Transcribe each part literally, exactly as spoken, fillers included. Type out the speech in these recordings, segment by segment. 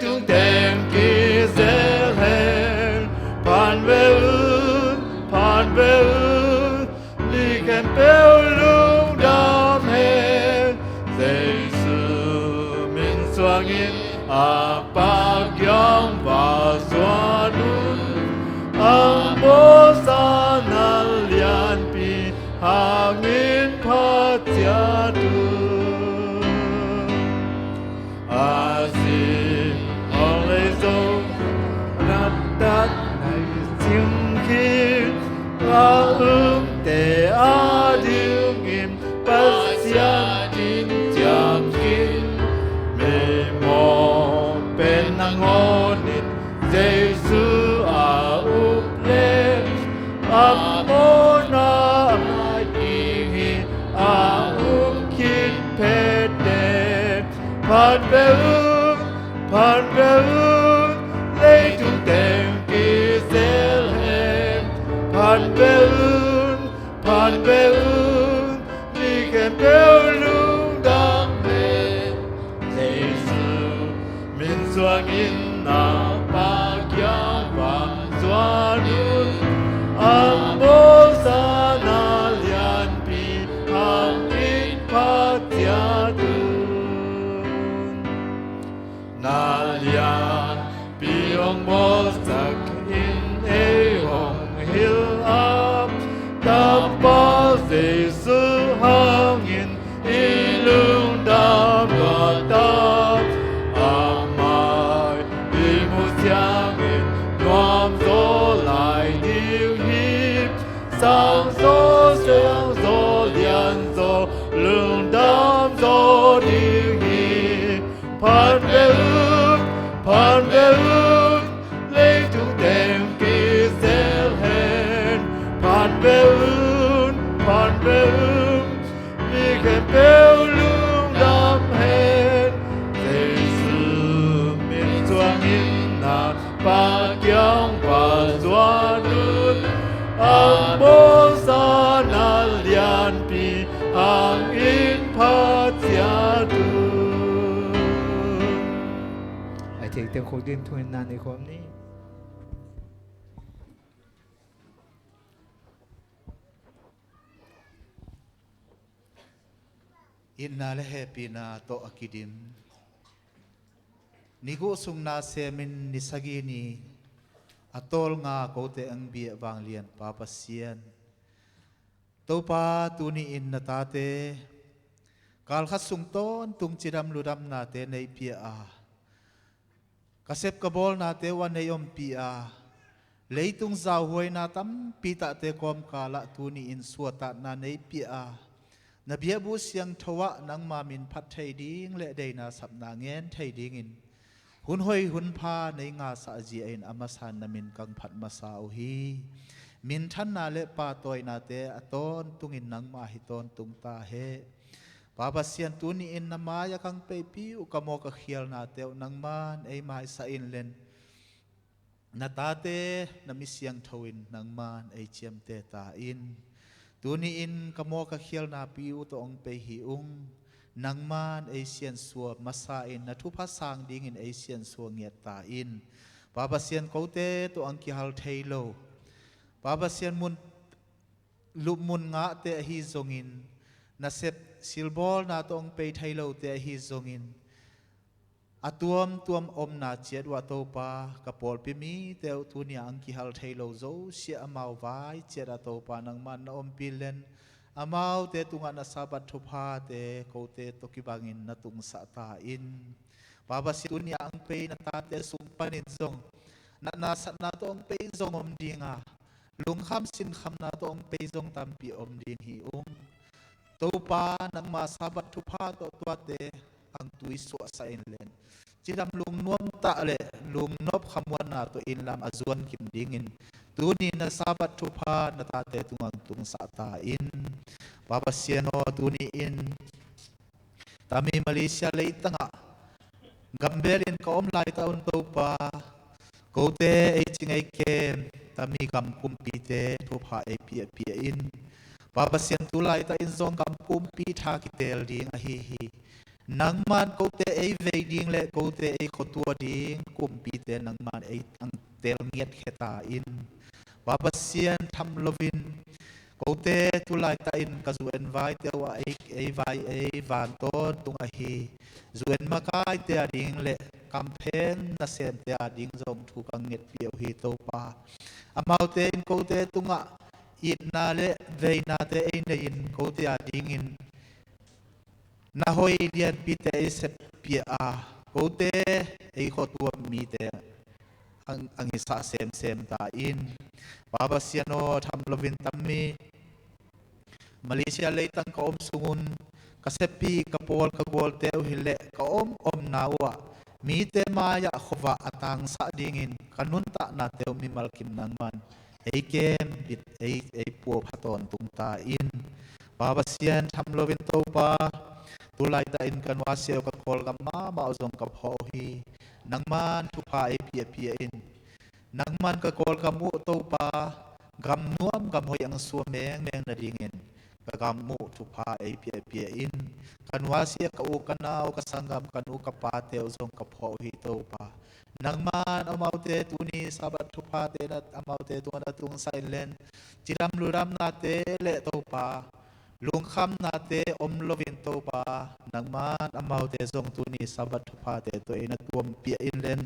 Leitung teng kizel hen, phan ve un, phan ve un, mi khempeuh lungdam hen. Jesu min suangin a Pakiang va zuan un, a mawhsa na lianpi hangin phat ciat un. A zi hong lei zo, na tat nai cing khin, a umte a dingin Pasian in ciam khin. Mimaw pen nangawn in Jesu a up leh, a mawhna a ngai ding hi, a up khit phet teh. Phan ve un, phan ve un, leitung teng kizel hen. Phan ve un, phan ve un, mi khempeuh lungdam hen. Jesu min suangin a Pakiang va zuan un, a mawhsa na lianpi hangin phat ciat un. Na lianpi hong mawhsak in ei hong hilh a, Tapa Jesu hangin i lungdam lua ta. Amah i muh ciangin nuam zaw lai ding hi. Sang zaw, siang zaw, lian zaw, lungdam zaw ding hi. Phan ve un, phan ve un, leitung teng kizel hen. Phan ve un, phan ve un, mi khempeuh lungdam hen. Jesu min suangin a Pakiang va zuan un, a mawhsa na lianpi hangin phat ciat un. A tengteng khuk din thungen na nei khawm ni. Itna le hehpihna tawh a kidim, ni guk sung na semin ni sagih ni a tawlnga kote ang biah vanglian Pa Pasian, Topa, tuni-in na tate kalkhat sung tawntung cidam ludamnate nei pia a, ka sep ka bawlnate uh a nei ompih a, leitung zauhuaina tampi tahte kawmkalah tuni-in suahtakna nei pia a, na biakbuk siangtho ah nangma min phat thei ding le deina sapna ngen thei dingin hun hoih hun pha nei ngasah zia in a masa in na min kang phat masa uh hi. Minthanna le pahtawinate a tawntungin nangmah hi tawntung ta hen. Pa Pasian, tuni-in na mai-ah kang peipi uh ka mawk a khialnate uh nangman ei maisah in len, na tate na mi siangtho in nangman ei ciamteh ta in. Tuni-in ka mawk a khialnapi uh tawh hong pei hi ung. Nangman ei siansua masa in, na thupha sang dingin ei siansua ngiat ta in. Pa Pasian, kote tawh ang kihal thei lo, Pa Pasian, mun lupmun ngahte ahi zongin, na sep silbawlna tawh hong pei thei lote ahi zongin, a tuamtuam omna ciat uh ah Topa, ka pawlpi mite uh tuni-ah ang kihal thei lo zosia amau vai ciat ah Topa nangman na ompih len, amaute tungah na Sabbath thuphate kote tawh kibangin na tungsah ta in. Pa Pasian, tuni-ah ang pei na tate sung panin zong natna satna tawh ang pei zong om ding a, lungkham sinkhamna tawh ang pei zong tampi om ding hi ung. Topa, nangma Sabbath thupha tawh tuate ang tuisuahsah in len, cidam lungnuam tah le lungnop khamuanna tawh inn lam a zuan kim dingin tuni na Sabbath thupha na tate tungah ang tungsah ta in. Pa Pasian aw, tuni-in tami Malaysia leitangah gambelin ka om laitah un Topa, kote ei cing ei kem tami gam kumpite thupha ei piahpiah in. Pa Pasian, tu laitah in zong gam kumpi tha kiteel ding ahi hi. Nangman kote ei vei ding le kote ei khuatua ding kumpite nangman ei ang tel ngiat khia ta in. Pa Pasian, tham loin kote tulaitah in ka zu en vaite uh ah ei, ei vai ei van tawntung ahi zu en makaite a ding le kampheng nasemte a ding zong thu ka ngetpih uh hi Topa. Amaute in kote tungah itna le veinate ei nei in kote a dingin na hoi lianpite ei seppih a, kote ei khuatuam mite ang, ang hisah semsem ta in. Pa Pasian aw, tham loin tammi Malaysia leitang ka om sungun ka seppi, ka pawl, ka gualte uh hileh ka om omna uh ah mite mai-ah khuavah a tangsah dingin ka nuntahnate uh mimal kim nangman ei kem bit ei, ei puapha tawntung ta in. Pa Pasian, tham loin Topa, tulaitah in ka nuasia uh ka Kawlgam mahmah uh zong ka phawk uh hi. Nangman thupha ei piahpiah in. Nangman ka Kawlgam uh Topa, gam nuam gam hoih ang sua mengmeng nadingin ka gam uh thupha ei piahpiah in. Ka nuasia ka u ka nau, ka sanggam, ka nu ka pate uh zong ka phawk uh hi Topa. Nangman amaute tuni Sabbath thuphate na amaute tungah na tungsah in len, cidam ludamnate le Topa, lungkhamnate om loin Topa, nangman amaute zong tuni Sabbath thuphate tawh ei na tuampiah in len,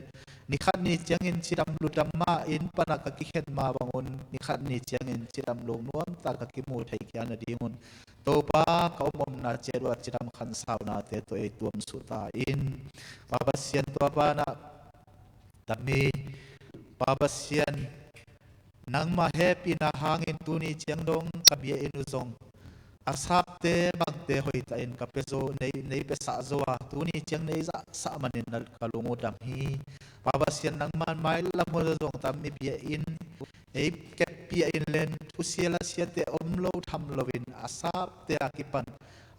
nikhat ni ciangin cidam ludam ma inn panah ka kikhen ma bangun nikhat ni ciangin cidam lungnuamta ka kimu thei khia nadingun Topa, ka om omna ciat uh ah cidam khansaunate tawh ei tuamsuh ta in. Pa Pasian, tua banah tammi Pa Pasian, nangmah hehpihna hangin tuni ciang dong ka bia inn uh zong a sapte bangte hoihtahin ka pia zo, nei, nei piasah zo a, tuni ciang nei zahsah manin na ka lung uh dam hi. Pa Pasian, nangman mailam hun ah zong tammi bia inn ei keppiah in len, thusia lasiate om lo tham loin a sapte a kipan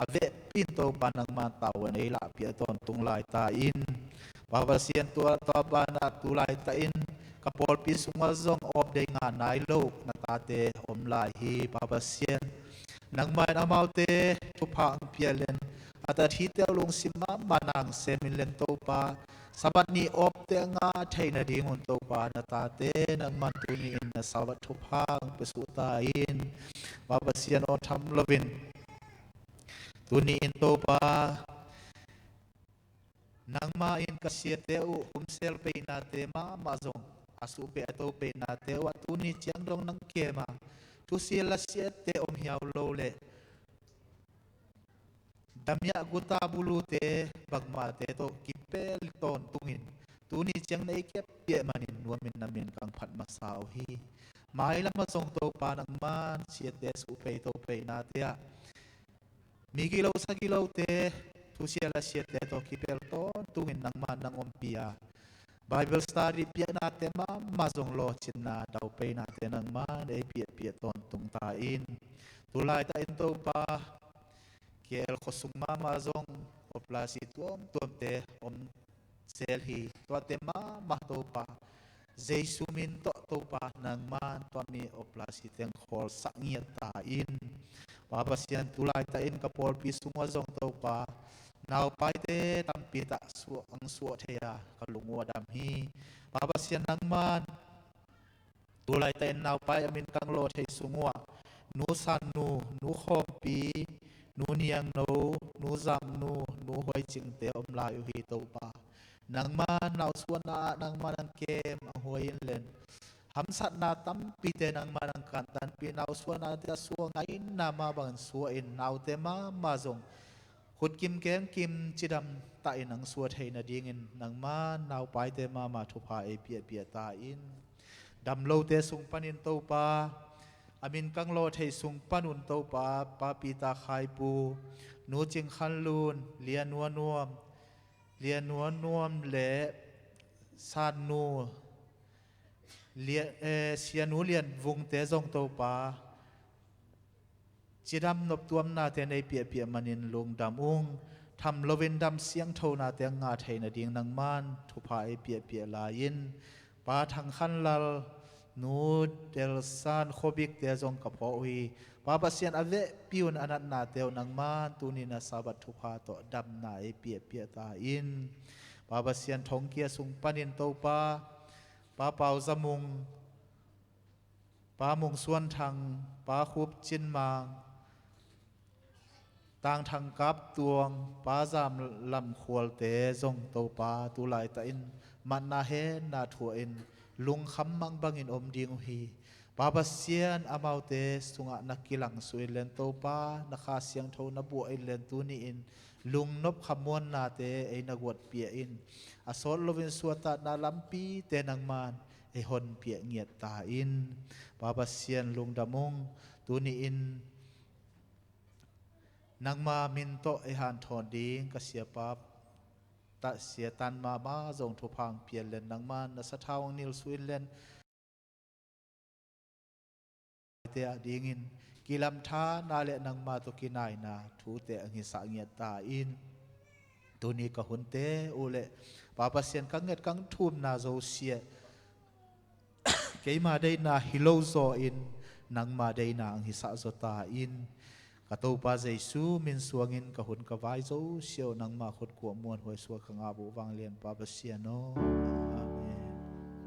a vehpi in Topa nangman tavuan ei lahpiah tawntung lai ta in. Pa Pasian, tua, tua banah tulaitah in ka pawlpi sungah zong awp dei nga nai lo na tate om lai hi. Pa Pasian, nangmah in amaute thupha ang pia len, a tat hite uh lungsim mahmah nang sem in len Topa, Sabbath ni awpte a ngah theih nadingun Topa na tate nangman tuni in na Sabbath thupha ang pia suh ta in. Pa Pasian aw, tham loin tuni in Topa, nangmah in ka siate uh humsel peihnate mahmah zong a suhpeh a to peihnate uh ah tuni ciang dong nang kem a, thusia lasiate om hiau lo le damiah guta bulute bangmahte tawh kipel tawntungin tuni ciang na i keppiah manin nuamin na min kang phat masa uh hi. Mailam ah zong Topa nangman siate suhpeh to peihnate ah mi gilo sa gilote, thusia lasiate tawh kipel tawntungin nangman nang ompih a, Bible study piaknate mahmah zong lawhcinna daupeinate nangman ei piahpiah tawntung ta in. Tulaitah in Topa, K L khuasung mahmah zong operasi tuamtuamte om zel hi. Tuate mahmah Topa, Jesu min tawh Topa nangman tua mi operasi teng khawlsak ngiat ta in. Pa Pasian, tulaitah in ka pawlpi sungah zong Topa, naupaite tampi tak suah ang suah thei a ka lung uh a dam hi. Pa Pasian, nangman tulaitah in naupai a min kang lawh thei sung uh ah Nu Sannu, Nu Khawmpi, Nu Niangno, Nu Zamnu, Nu Huaicingte om lai uh hi Topa. Nangman nausuahna ah nangman ang kem ang huai in len, hamsatna tampite nangman ang kantanpih, nausuahnate a suah ngaina mah bangin suah in, naute mahmah zong khutkim kemkim cidam tahin ang suah theih nadingin nangman naupaite mahmah thupha ei piahpiah ta in. Damlote sung panin Topa, a min kang lawh theih sung panun Topa, Pa Peter Khaipu, Nu Cing Khan Lun, Lia Nua Nuam, Lia Nua Nuam le Sannu, Lia, eh, Sianu Lian Vungte zong Topa, cidam noptuamnate nei piahpiah manin lungdam ung. Tham loin dam siangthonate a ngah theih nading nangman thupha ei piahpiah lai-in, Pa Thang Khan Lal, Nu Delsan Khobikte zong ka phawk uh hi. Pa Pasian, a vekpi un a natnate uh nangman tuni-in a Sabbath thupha tawh damna ei piahpiah ta in. Pa Pasian, Thongkia sung panin Topa, Pa Pau Za Mung, Pa Mung Suan Thang, Pa Khup Cin Mang, Tang Thang Kap Tuang, Pa Zam Lam Khualte zong Topa, tu laitakin matna henna thuah in lungkham mangbangin om ding uh hi. Pa Pasian, amaute sungah na kilang suh in len Topa, na Kha Siangtho na buah in len tuni-in lungnop khamuannate ei na guatpiah in, a sawt loin suahtakna lampite nangman ei honpiah ngiat ta in. Pa Pasian, lungdam ung. Tuni-in nangma min tawh ei hanthawn ding ka siapa, ta, Sia Tan Mama zong thupha hong pia in len, nangman na sathau hong nilh suh in len, te adingin kilamthana le nangma tawh kinaina thute hong hisah ngiat ta in. Tuni ka hunte uh le Pa Pasian, ka nget ka thumna zosia keima deihna hi lo zaw in nangma deihna hong hisah zaw ta in. Ka Topa Jesu min suangin ka hun ka vai zosia uh nangma khut kuah muanhuai suak ka ngap uh, vanglian Pa Pasian aw. Amen.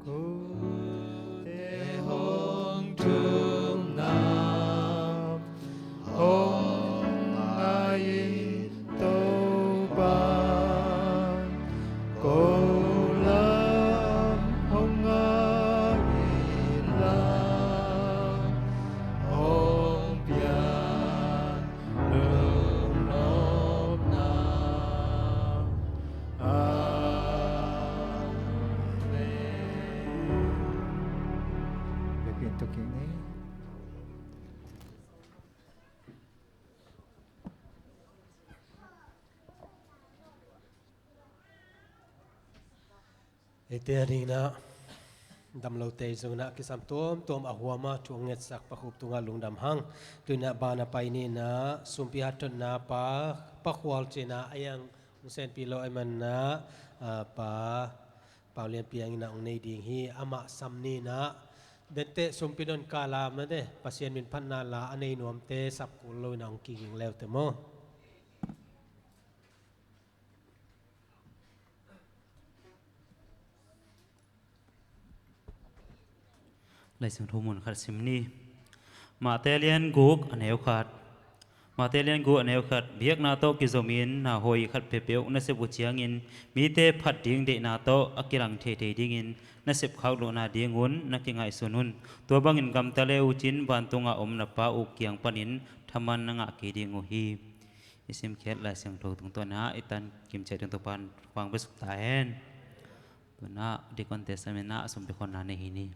Kote hong thumna hong ngai in Topa, ko lam hong ngai in la, hong piak lungnopna. Amen. Biakinn tuk ing ei. Eite adingin ah damlote zong in ah kisam tuamtuam a huam a thu hong ngetsak Pa Khup tungah lungdam hang. Tu-in ah ban a pai ni in ah sumpi hathotna Pa, Pa Khual ci-in ah a iang hong senpih lo ahih manin ah, ah, Pa Pau Lian Piang in ah hong nei ding hi. Amah sam ni in ah denteh sumpi don kala mate Pasian min phatna la a nei nuamte sap kul lo in ah hong kiging leute maw. Lai Siangtho mun khat sim ni. Mate lian guk a neu khat. Mate lian guk a neu khat. Biakna tawh kizomin na hoih khat peuhpeuh na sep uh ciangin mite phat ding deihna tawh a kilang theithei dingin na sepkhak lohna dingun na kingaihsun un. Tua bangin gamta le uhcin vantungah om na Pa uh kiang panin thaman na ngah kei ding uh hi. I simkhiat Lai Siangtho tungtawn ah i tan kim ciat ding Topa'n khuang besuk ta hen. Tu-in ah Deacon te sam in ah sumpi khonna nei hi ni.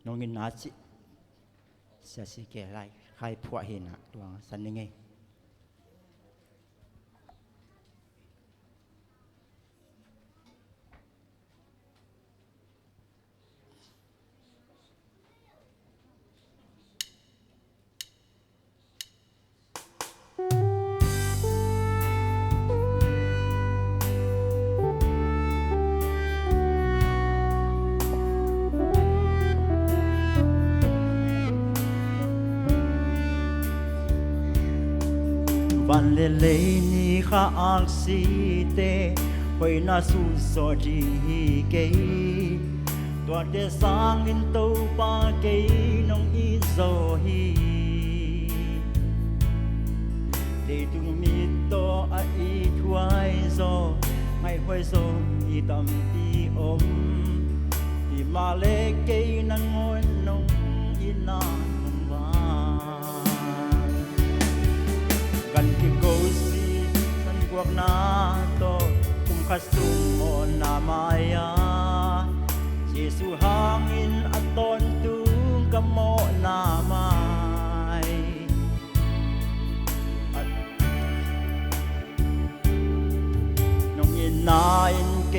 Nong in na ci. Sia si ke lai khai phuah hi na tuang san ni ngei. Van le lei ni kha aksite hoihna suhsawh ding hi kei. Tuate sangin Topa kei nong it zaw hi. Leitung mit tawh a ithuai zaw, ngaihhuai zaw mi tampi om. Himah le kei nangawn nong itna nong van. Gan kiko si san guakna tawh kum khat sung mawhna mai-a Jesu hangin a tawntung ka mawh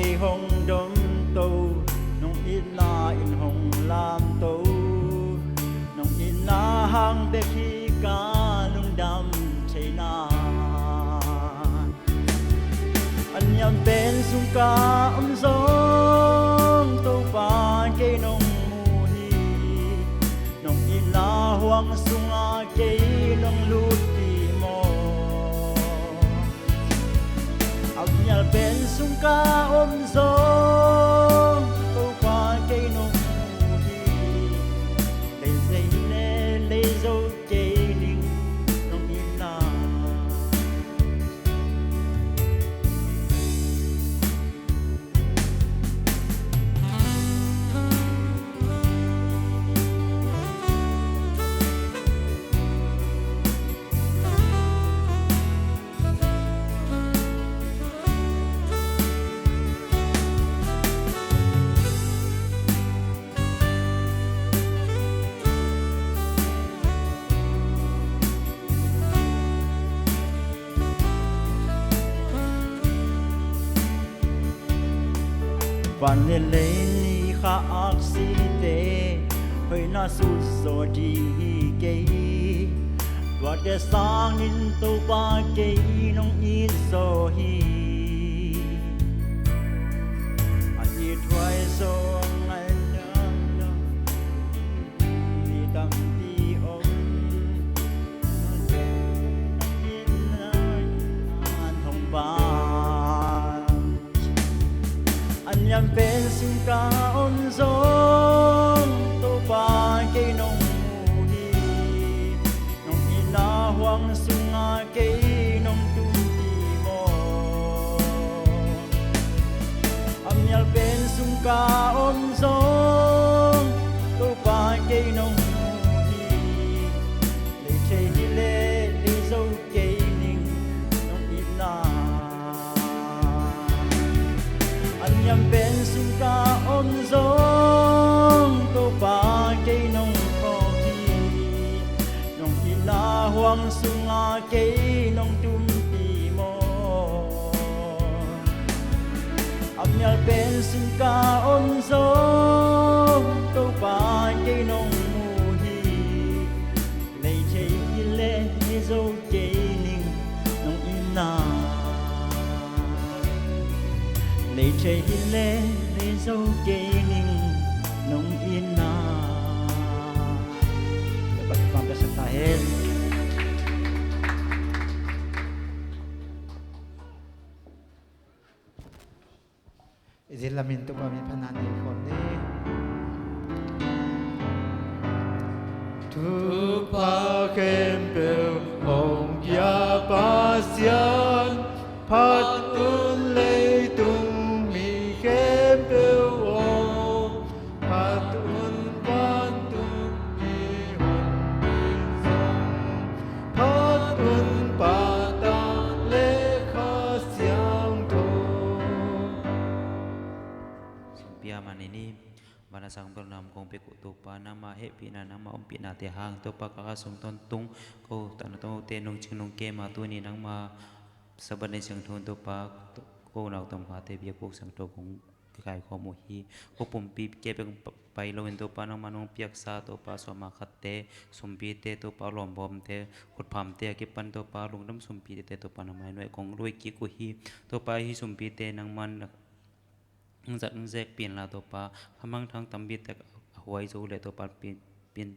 Kei hong domto, nong itna in hong lamto, nong itna hang bek hi ka lungdam theihna. A niam pen sung ka om zong Topa kei nong mu hi, nong itna huang sungah kei nong lut hi maw. A niam pen sung ka om zong Topa kei nong mu hi, lei zei le lei zo kei ning nong itna. Van le lei ni kha aksite hoihna sut zaw ding hi kei hi. Tuate sangin Topa kei nong it zaw hi. A it huai zaw ngai lam lam mi tampi om. An hong bang. A niam pen sung ka om zong Topa kei nong mu hi, nong itna huang sungah kei nong tumpi maw. A mial pen sung ka om zong Topa kei nong mu hi, lei thei hi le lei zo kei ning nong itna. A niam pen sung ka om zong Topa kei nong phawk hi, nong itna huang sungah kei nong tumpi maw. A mial pen sung ka om zong Topa kei nong mu hi, lei thei hi le lei zo kei ning nong itna. Lei thei hi le lei zo kei ning nong itna. Topa thupha piaksak ta hen. I zin lamin Topa min phatna nei khawm ni. Thupha khempeuh hong pia Pasian, phat un leitung mi khempeuh aw, phat un vantung mi honpi zong, phat un Pa, Ta le Kha Siangtho. Sum pia man i ni. Van a sang bel nam kong pek uh Topa, nangma hehpihna, nangma ompihnate hang Topa ka kha sung tawntung ko, tana tawngte nong cing nong kem a, tuni nangma Sabbath ni siangtho Topa, ko nau tom khate biakbuk siangtho kong kaikhawm uh hi. Ko pumpi kei bek pai loin Topa, nangma nong piaksa Topa, sawma khatte, sumpite Topa, lawmbawmte, khutphamte a kipan Topa, lungdam sumpite Topa, nangma nuai kong lui kik uh hi. Topa, hih sumpite nangman hong zat hong zek pih inla Topa, khamangthang tampi tek a huai zo le Topa, pih, pih,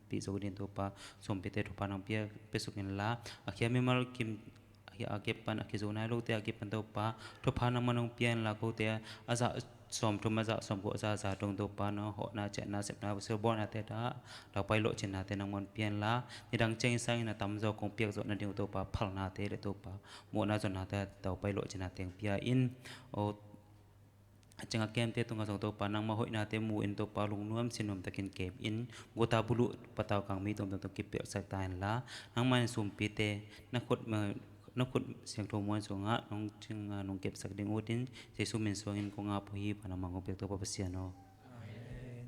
pih zo ding Topa, sumpite thupha nang pia, pia suk inla, a khia mimal kim a kipan, a kizo nai lote a kipan Topa, thupha nangman hong pia inla, kote a zah sawmthum, a zah sawmguk, a zah za dong Topa, nong hawhna, ciahna, sepna, siabawlnate a daupai lawhcinnate nangman pia inla, nidang ciangin sangin a tamzaw kong piak zawh nading uh Topa, phalnate le Topa, muhna zawhnate a daupai lawhcinnate hong pia in, aw, a ciang a kemte tungah zong Topa, nangma hoihnate mu in Topa, lungnuam sinuam takin kem in, guta buluh patau kang mi tuamtuam tawh kipiaksak ta inla, nangma in sumpite na khut, na khut siangtho muan sungah nong cing, nong kepsak ding ut in, Jesu min suangin kong ap uh hi. Van a mang kong piak Topa Pasian aw. Amen.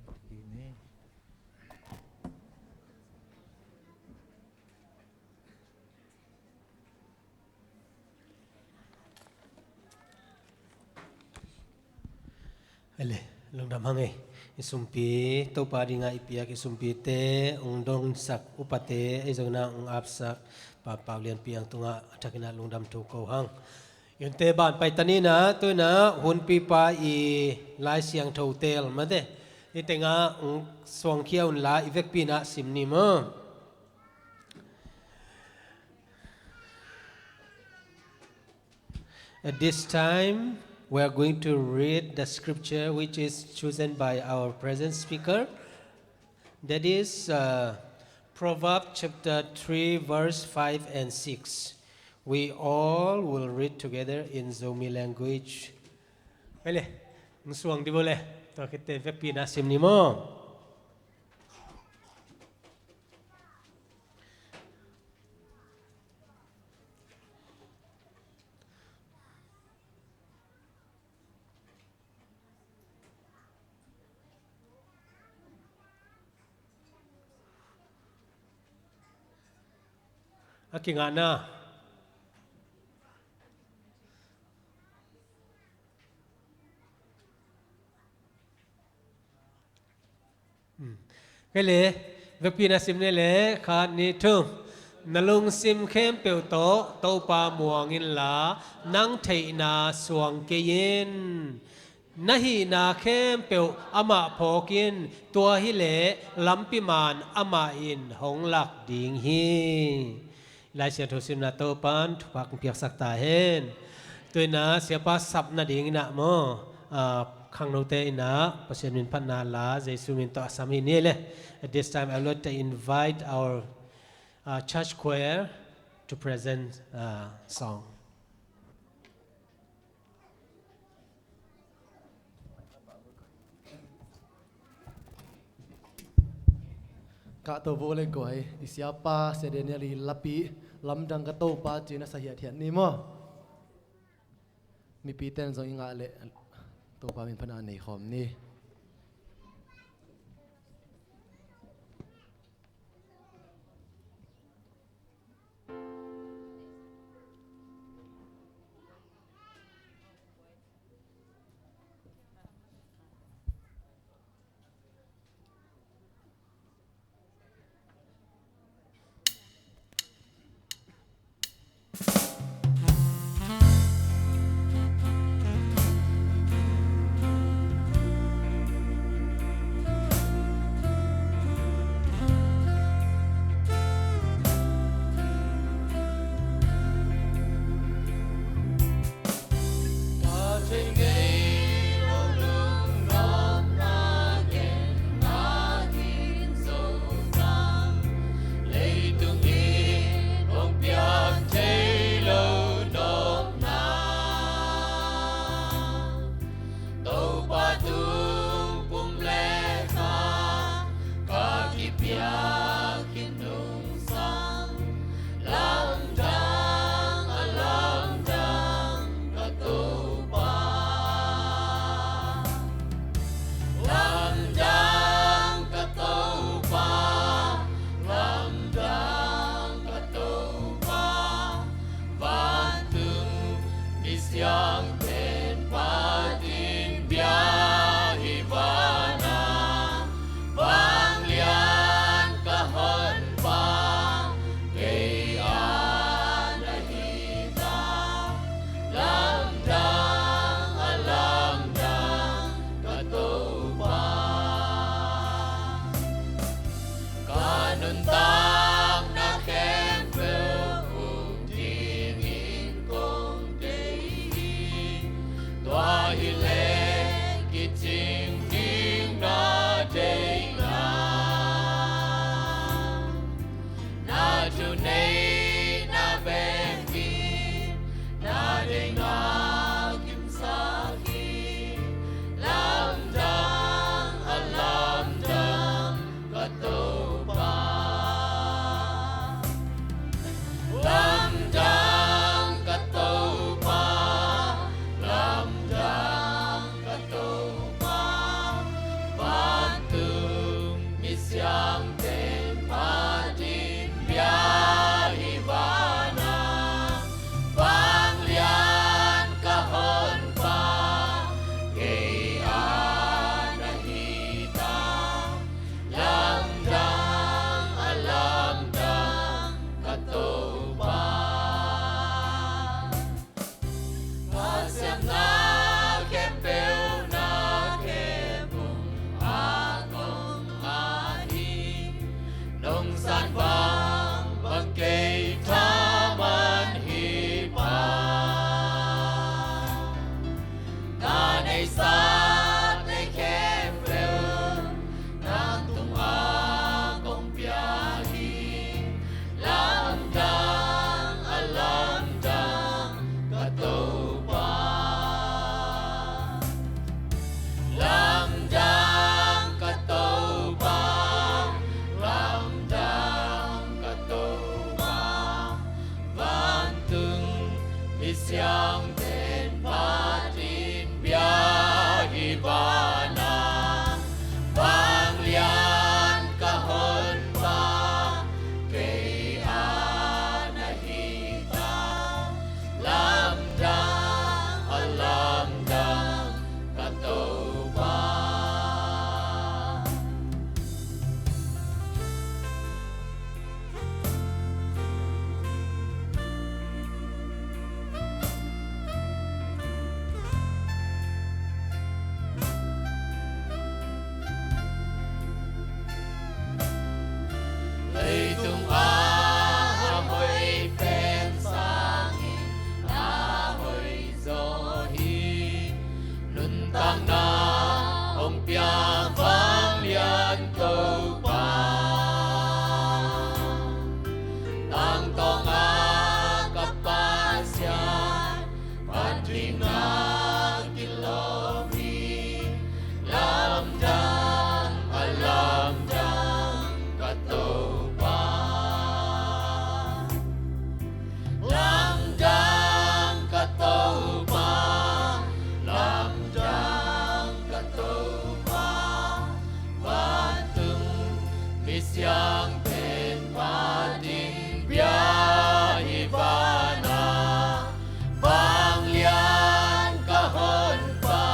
Ele, lungdam hang ei. I sumpi, Topa dinga i piak i sumpite, ung dongsak upate, ei zongna ung apsak, Pa Pau Lian Piang tungah a thakina lungdam thu ko hang. Yunte ban pai tanina, tuina, hunpipa i Lai Siangtho tel mate. I tenga ung suangkhia unla, i vekpina sim ni maw. At this time, we are going to read the scripture which is chosen by our present speaker. That is, uh, Proverbs chapter three, verse five and six. We all will read together in Zomi language. Ele, ung suang di bo le, tua khit teh vekpi-in a sim ni maw. A kingahna. Hmm. Kei le, vekpi-in a sim ni le, khat, nih, thum. Na lungsim khempeuh tawh Topa muang inla, nang theihna suang kei in. Na hihna khempeuh amah phawk in, tua hileh lampi man amah in hong lak ding hi. Lai Siangtho simna Topan thupha piaksak ta hen. Tuina siapa sap nadingin ah maw, ah, khangnote in ah Pasian min phatna la Jesu min tawh a sam hi ni le. At this time, I would like to invite our, uh, church choir to present, uh, song. Kahto vo le guai, i siapa Sia Daniel i lapi, Lamdang Ka Topa ci-in a sa hiathiat ni maw. Mipite in zong i ngah leh Topa min phatna nei khawm ni. Biak vanglian Topa, tangtawng a ka Pasian, phat dingin kilawm hi. Lamdang a lamdang ka Topa. Lamdang ka Topa, lamdang ka Topa. Vantung misiangthote phat ding bia hi. Van a vanglian ka Honpa,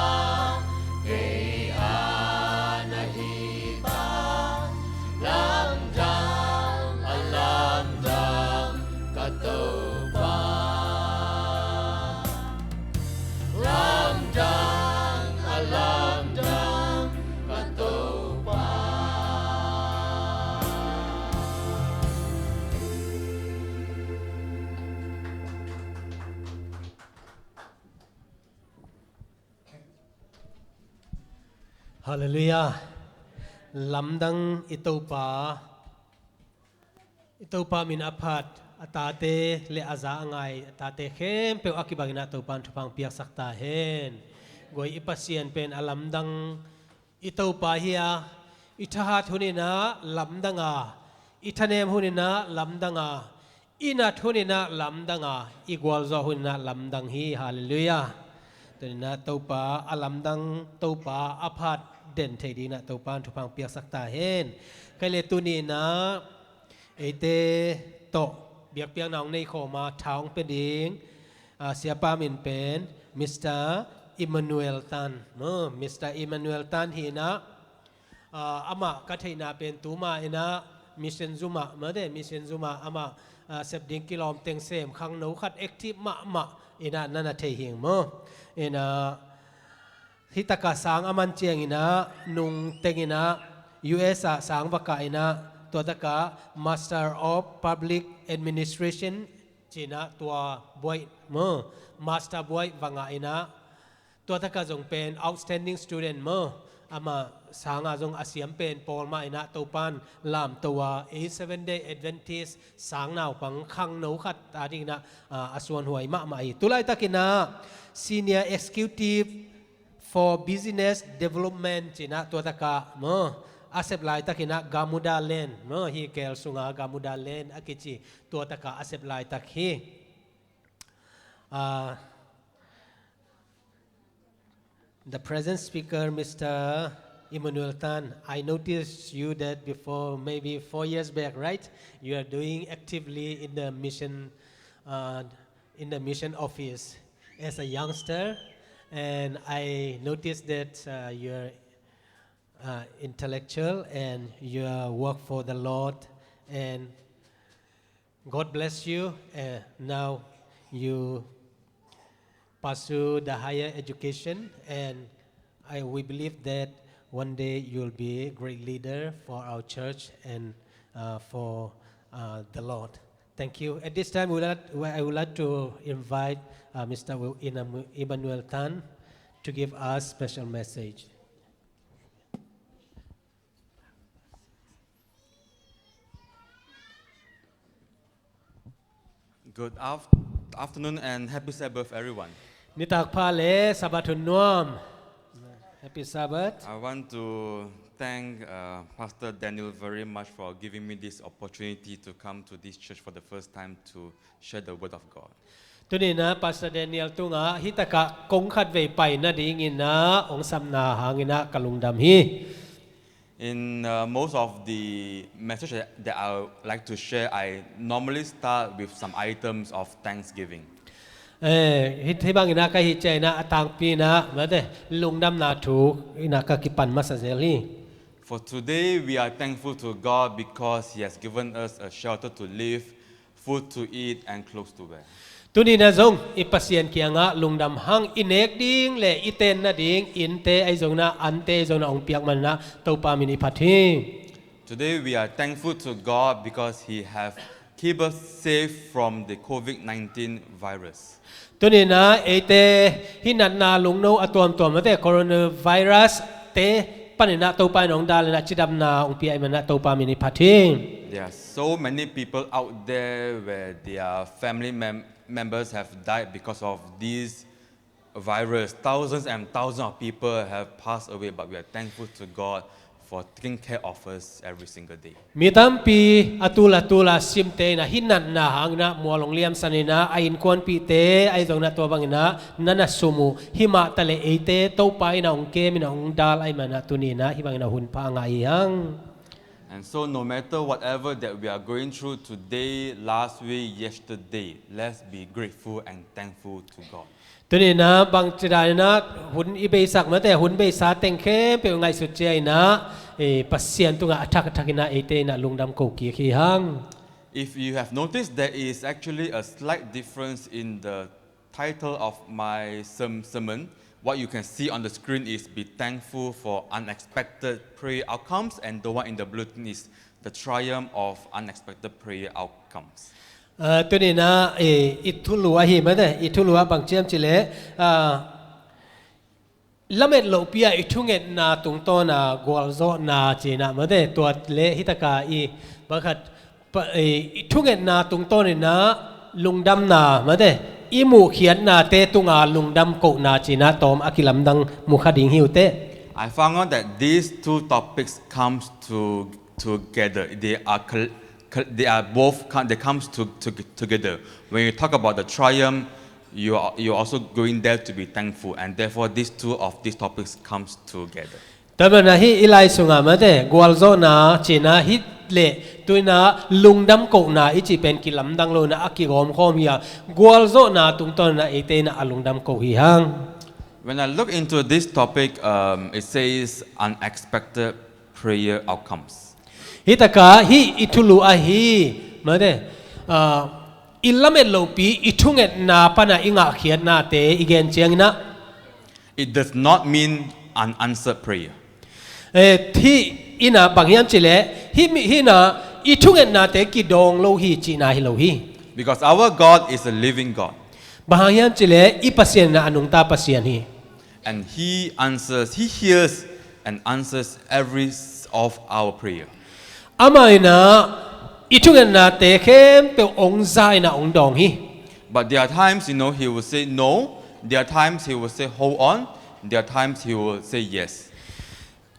kei a na hi ta. Lamdang a lamdang ka Topa. Lamdang a lamdang ka Topa. Halleluiah. Lamdang i Topa. I Topa min a phat, a tate le a za a ngai, a tate khempeuh a kibangin ah Topa in thupha piaksak ta hen. Guai, i Pasian pen a lamdang i Topa hi a, i thahat hunin ah lamdang a, i thanem hunin ah lamdang a, i nat hunin ah lamdang a, i gualzawh hunin ah lamdang hi. Halleluiah. Tunin ah Topa a lamdang, Topa a phat den thei dingin ah Topa in thupha piaksak ta hen. Kei le tunin ah eite tawh biakpiakna hong nei khawm a, tha hong pia ding, ah, siapa min pen Mister Emmanuel Tan. No, Mister Emmanuel Tan hi in ah, ah, amah ka theihna pen tuma in ah mission zum ah, mate, mission zum ah amah, ah, sep ding kilawm teng sem, khangno khat active mahmah in ah na na thei hi ing maw. In ah, hih takah sang a man ciangin ah, nung tengin ah, U S ah sang va kah in ah, tua takah Master of Public Administration ci-in ah tua buai maw, Master buai va ngah in ah, tua takah zong pen outstanding student maw, amah sang a zong a siam pen pawl mah in ah Topa in lamto a, ei Seventh Day Adventist sang naupang khangno khat a dingin ah, ah, a suanhuai mahmah hi. Tu laitakin ah Senior Executive for Business Development ci-in ah tua takah maw, a sep laitakin ah Gamuda Land maw, hih keel sunga Gamuda Land a kici, tua takah a sep laitak hi. Ah, the present speaker, Mister Emmanuel Tan, I noticed you that before, maybe four years back, right? You are doing actively in the mission, uh, in the mission office as a youngster, and I noticed that, uh, you're, uh, intellectual and you work for the Lord, and God bless you. Uh, now you pursue the higher education, and I, we believe that one day you'll be a great leader for our church and, uh, for, uh, the Lord. Thank you. At this time, we would like, I would like to invite, uh, Mister Wi-, Inam-, Emmanuel Tan to give us special message. Good af-, afternoon and happy Sabbath, everyone. Nitak pha le Sabbath hun nuam. Happy Sabbath. I want to thank, uh, Pastor Daniel very much for giving me this opportunity to come to this church for the first time to share the word of God. Tuni-in ah Pastor Daniel tungah hih takah kong khat vei pai nadingin ah hong sapna hangin ah ka lungdam hi. In, uh, most of the message that, that I would like to share, I normally start with some items of thanksgiving. Eh, hih, hih bangin ah ka hih ciangin ah a tangpi-in ah, mate, lungdamna thu in ah ka kipan masa zel hi. For today, we are thankful to God because He has given us a shelter to live, food to eat and clothes to wear. Tuni-in ah zong i Pasian kiangah lungdam hang, i nek ding le i ten nading innte ahi zongin ah, ante ahi zongin ah hong piak manin ah Topa min i phat hi. Today we are thankful to God because He have keep us safe from the covid nineteen virus. Tuni-in ah eite hih natna lungno a tuamtuam, mate, coronavirus te panin ah Topa in hong dal in ah cidamna hong pia ahih manin ah Topa min i phat hi. There are so many people out there where their family mem- members have died because of this virus. Thousands and thousands of people have passed away, but we are thankful to God for taking care of us every single day. Mi tampi a tul a tul a simte in ah hih natna hangin ah mual hong liamsan in ah a innkuanpihte ahi zongin ah tua bangin ah na na sum uh, himah taleh eite Topa in ah hong kem in ah hong dal ahih manin ah tuni in ah hih bangin ah hun pha a ngah hi hang. And so no matter whatever that we are going through today, last week, yesterday, let's be grateful and thankful to God. Tuni in ah bangci dan in ah hun i beisak mate, hun beisa teng khempeuh ngaihsut ciangin ah, eh, Pasian tungah a thak a thak in ah eite in ah lungdam ko kik hi hang. If you have noticed, there is actually a slight difference in the title of my serm- sermon. What you can see on the screen is Be Thankful for Unexpected Prayer Outcomes, and the one in the bulletin is The Triumph of Unexpected Prayer Outcomes. Ah, tuni in ah, eh, i thulu ahi mate, i thulu ah bang ci hiam cih leh, ah, lamet lohpi ah i thungetna tungtawn ah gualzawhna ci in ah mate, tua leh hih tak ah i pakhat pa- eh, i thungetna tungtawn in ah lungdamna mate, i muhkhiatnate tungah lungdam kohna ci in ah tawm a kilamdang mu kha ding hi uh teh. I found out that these two topics comes to together. They are col- col- they are both com- they comes to, to together. When you talk about the triumph, you are you are also going there to be thankful, and therefore these two of these topics comes together. Tua manin ah hih i lai sungah mate, gualzawhna ci in ah hih leh tuni in ah lungdam kohna i cih pen kilamdang lo in ah a kigawmkhawm hi a, gualzawhna tungtawn in ah eite in ah a lungdam ko hi hang. When I look into this topic, um, it says unexpected prayer outcomes. Hih tak ah hih i thulu ahi mate, ah, i lamet lohpi i thungetna pan ah i ngahkhiatnate i gen ciangin ah, it does not mean unanswered prayer. Eh, hih in ah bang hiam cih leh, hih mi- hih in ah i thungetnate kidawng lo hi cihna hi lo hi. Because our God is a living God. Bang hang hiam cih leh i Pasian in ah a nungta Pasian hi. And he answers, he hears and answers every s- of our prayer. Amah in ah i thungetnate khempeuh hong za in ah hong dawng hi. But there are times, you know, he will say no. There are times he will say hold on. There are times he will say yes.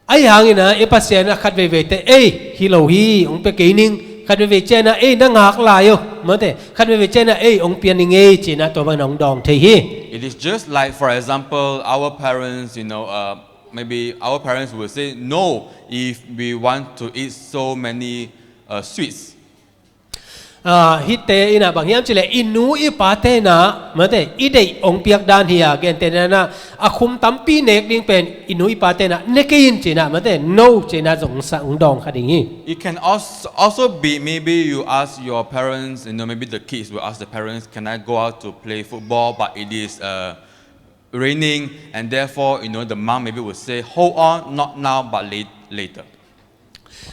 Ahi hangin ah i Pasian in ah khat veivei teh, ei, hi lo hi, hong pia kei ning. Khat veivei ciangin ah, ei, na ngak lai uh mate, khat veivei ciangin ah, ei, hong pia ning ei ci in ah tua bangin ah hong dawng thei hi. It is just like, for example, our parents, you know, uh, maybe our parents will say no if we want to eat so many, uh, sweets. Ah, hihte in ah bang hiam cih leh i nu i pate in ah mate, i deih hong piak dan hi a, gentehna in ah a khum tampi nek ding pen i nu i pate in ah ne kei in ci in ah mate, no ci in ah zong sa hong dawng kha ding hi. It can als- also be maybe you ask your parents, you know, maybe the kids will ask the parents, can I go out to play football? But it is, uh, raining, and therefore, you know, the mom maybe will say, hold on, not now, but late- later.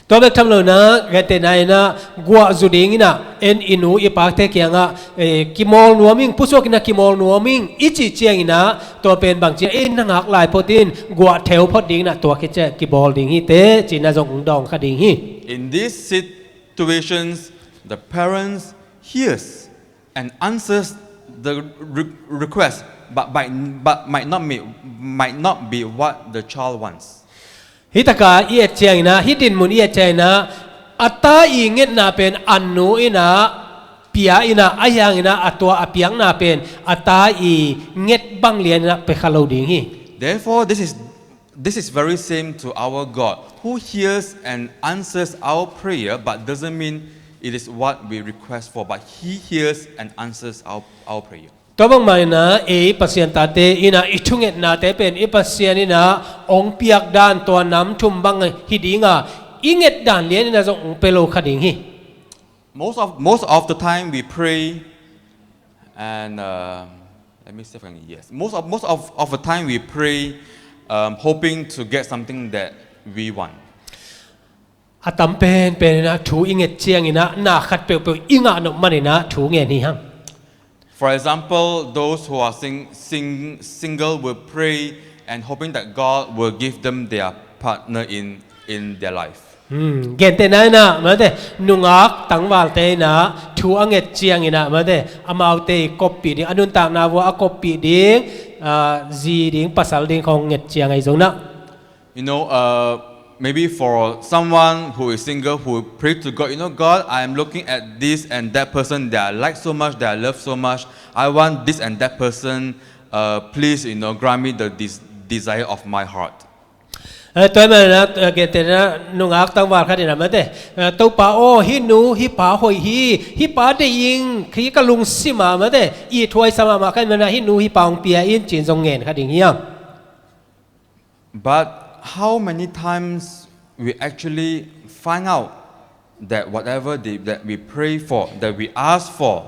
Tua bek tham lo in ah, gentehna in ah, guah zu ding in ah, en i nu i pate kiangah, eh, kimawl nuam ing, pusuak in ah kimawl nuam ing, i cih ciangin ah, tua pen bang ci in ah, eh, na ngak lai phot in, guah theu phot ding in ah, tua khit ciang kibawl ding hi teh, ci in ah zong hong dawng kha ding hi. In these situations, the parents hears and answers the re- request, but, by, but might not be, might not be what the child wants. Hih tak ah i et ciangin ah, hih dinmun i et ciangin ah, a ta i ngetna pen a nu in ah pia in ah, ahi hangin ah a tua a piakna pen a ta i nget bang lian in ah pia kha lo ding hi. Therefore, this is this is very same to our God, who hears and answers our prayer, but doesn't mean it is what we request for, but he hears and answers our, our prayer. Tua bangmah in ah, ei Pasian tate in ah i thungetnate pen i Pasian in ah hong piak dan tua nam thum bang hi ding a, i nget dan lian in ah zong hong pia lo kha ding hi. Most of, most of the time we pray, and, um, let me see if I can, yes. Most of, most of, of the time we pray, um, hoping to get something that we want. A tam penpen in ah thu i nget ciangin ah, na khat peuhpeuh i ngah nop man in ah thu ngen hi hang. For example, those who are sing- sing- single will pray and hoping that God will give them their partner in, in their life. Hmm, gentehna in ah, mate, nungak tangvalte in ah thu a nget ciangin ah, mate, amaute koppih ding, a nuntakna vua a koppih ding, ah, zi ding, pasal ding khong nget ciang ahi zong in ah. You know, uh, maybe for someone who is single, who pray to God, you know, "God, I am looking at this and that person that I like so much, that I love so much. I want this and that person. Uh, please, you know, grant me the des- desire of my heart." Eh, tua ahih manin ah, eh, gentehna nungak tangval khat in ah, mate, eh, Topa aw, hih nu hih pa hoih hi, hih pa deih ing, hih ka lungsim ah, mate, ithuai sa mahmah ka hih manin ah hih nu hih pa hong pia in, ci-in zong ngen kha ding hiam? But how many times we actually find out that whatever they, that we pray for, that we ask for,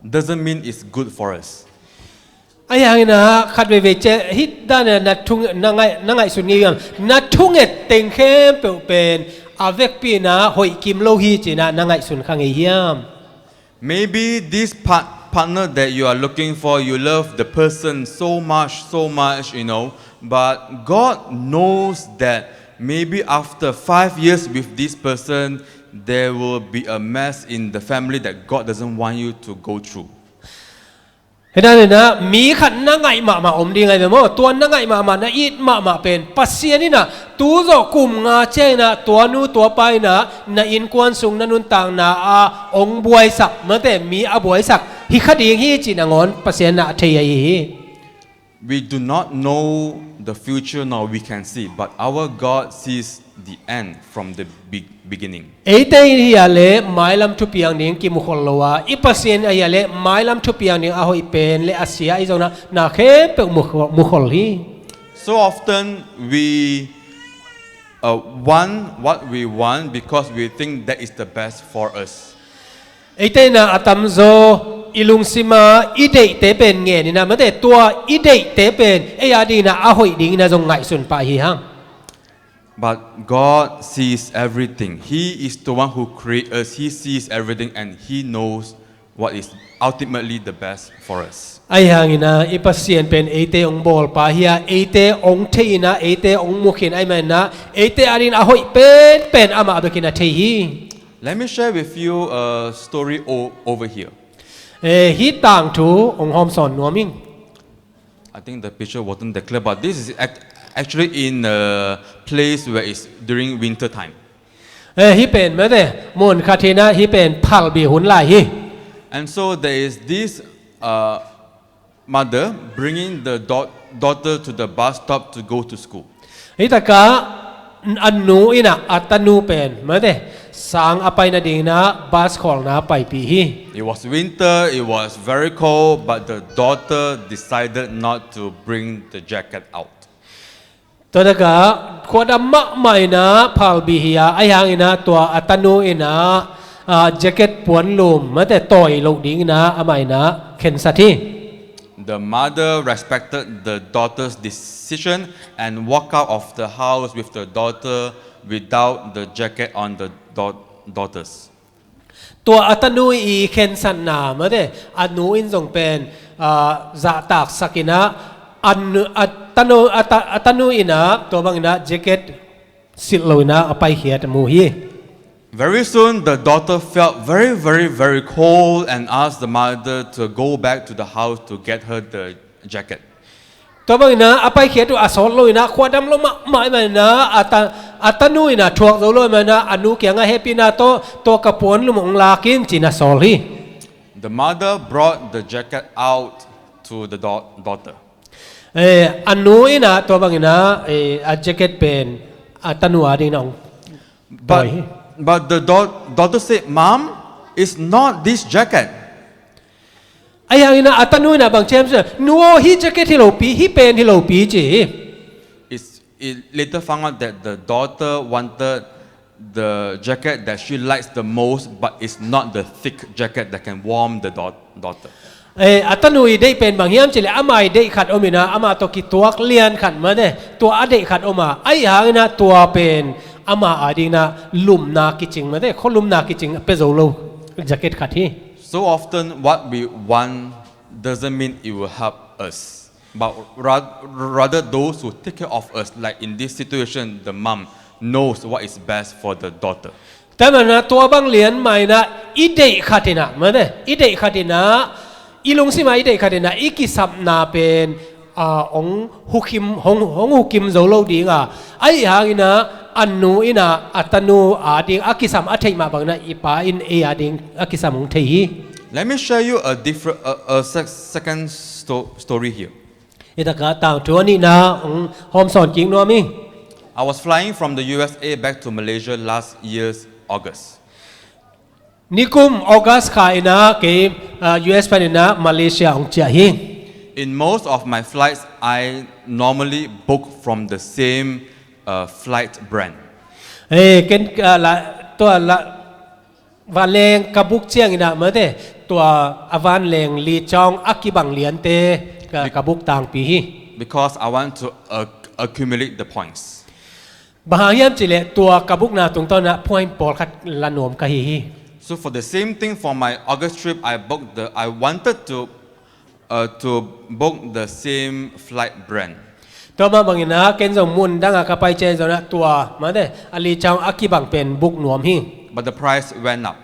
doesn't mean it's good for us. Ahi hangin ah khat veivei ciang hih dan ah na thung, na ngaih, na ngaihsun ngei hiam? Na thunget teng khempeuh pen a vekpi in ah hoih kim lo hi, ci-in ah na ngaihsun kha ngei hiam? Maybe this part, partner that you are looking for, you love the person so much, so much, you know, but God knows that maybe after five years with this person, there will be a mess in the family that God doesn't want you to go through. Hih dan in ah mi khat na ngaih mahmah om ding ahi ve maw? Tua na ngaih mahmah, na it mahmah pen Pasian in ah tu zawh kum nga ciangin ah tua nu tua pa in ah na innkuan sung, na nuntakna ah hong buaisak, mate, mi a buaisak hi kha ding hi, ci-in nangawn Pasian in ah a thei ahi hi. We do not know the future, nor we can see, but our God sees the end from the be- beginning. Eite in hi a leh mailam thupiang ding kimukhol lo a, i Pasian in hi a leh mailam thupiang ding a hoih pen le a sia ahi zong in ah na khempeuh mukhol, mukhol hi. So often we uh, want what we want because we think that is the best for us. Eite in ah a tamzaw i lungsim ah i deihte pen ngen in ah, mate, tua i deihte pen ei a ding in ah a hoih ding in ah zong ngaihsun pah hi hang. But God sees everything. He is the one who creates us. He sees everything and He knows what is ultimately the best for us. Ahi hangin ah i Pasian pen eite hong bawlpa hi a, eite hong thei in ah, eite hong mu khin ahi manin ah eite a ding in a hoih penpen amah bek in ah thei hi. Let me share with you a story o- over here. Eh, hih tangthu hong hawmsawn nuam ing. I think the picture wasn't that clear, but this is ac- actually in a place where it's during winter time. Eh, hih pen, mate, mun khat hi in ah, hih pen phalbi hun lai hi. And so there is this uh, mother bringing the da- daughter to the bus stop to go to school. Hih takah a nu in ah a tanu pen, mate, sang a pai nading in ah bus khawlna paipih hi. It was winter, it was very cold, but the daughter decided not to bring the jacket out. Tua takah khuadam mahmah in ah phalbi hi a, ahi hangin ah tua a tanu in ah, ah, jacket puanlum, mate, tawi loh ding in ah amah in ah khensat hi. The mother respected the daughter's decision and walked out of the house with the daughter without the jacket on the da- daughter's. Tua a tanu i khensatna, mate, a nu in zong pen, ah, zahtaksak in ah, a nu, a tanu, a ta- a tanu in ah tua bang in ah jacket silh lo in ah a paikhiat a mu hi. Very soon, the daughter felt very, very, very cold and asked the mother to go back to the house to get her the jacket. Tua bang in ah a paikhiat uh a sawt lo in ah, khuadam lo mahmah in ah, a ta- a tanu in ah thuak zo lo in ah, a nu kiangah, "Hehpihna tawh tua ka puanlum hong lak in," ci-in a sawl hi. The mother brought the jacket out to the da- daughter. Eh, a nu in ah tua bang in ah, eh, a jacket pen a tanu a ding in ah hong tawi hi. But, but the da- daughter said, "Mom, it's not this jacket." Ahi hangin ah a tanu in ah bang ci hiam cih leh, "Nu aw, hih jacket hi lopi, hih pen hi lopi," ci hi. It's, it later found out that the daughter wanted the jacket that she likes the most, but it's not the thick jacket that can warm the da- daughter. Eh, a tanu i deih pen bang hiam cih leh, ama i deih khat om in ah, ama tawh kituak lian khat, mate, tua a deih khat om a, ahi hangin ah tua pen ama a ding in ah lumna kicing, mate, khualumna kicing a pia zo lo jacket khat hi. So often, what we want doesn't mean it will help us. But ra- rather those who take care of us, like in this situation, the mom knows what is best for the daughter. Tua manin ah tua bang lian mah in ah i deih khat in ah, mate, i deih khat in ah, i lungsim ah i deih khat in ah i kisapna pen ah, hong hukim, hong, hong hukim zo lo ding a, ahih hangin ah a nu in ah a tanu a ding a kisam a theih mah bangin ah i pa in ei a ding a kisam hong thei hi. Let me share you a different, a, a sec- second sto- story here. Hi takah tangthu a nihna hong hawmsawn kik nuam hi. I was flying from the U S A back to Malaysia last year's August. Nikum August kha in ah kei ah, U S pan in ah Malaysia hong ciah hi. In most of my flights, I normally book from the same uh, flight brand. Eh, ken ah, la, tua la, vanleng ka book ciangin ah, mate, tua a vanleng li ciang a kibang liante ka, ka book tangpi hi. Because I want to uh, accumulate the points. Bang hang hiam cih leh tua ka bookna tungtawn ah point pawlkhat la nuam ka hi hi. So for the same thing, for my August trip, I booked the. I wanted to uh, to book the same flight brand. Tua mah bangin ah ken zong mun dang a ka pai ciang zong ah tua, mate, a li ciang a kibang pen book nuam hi. But the price went up.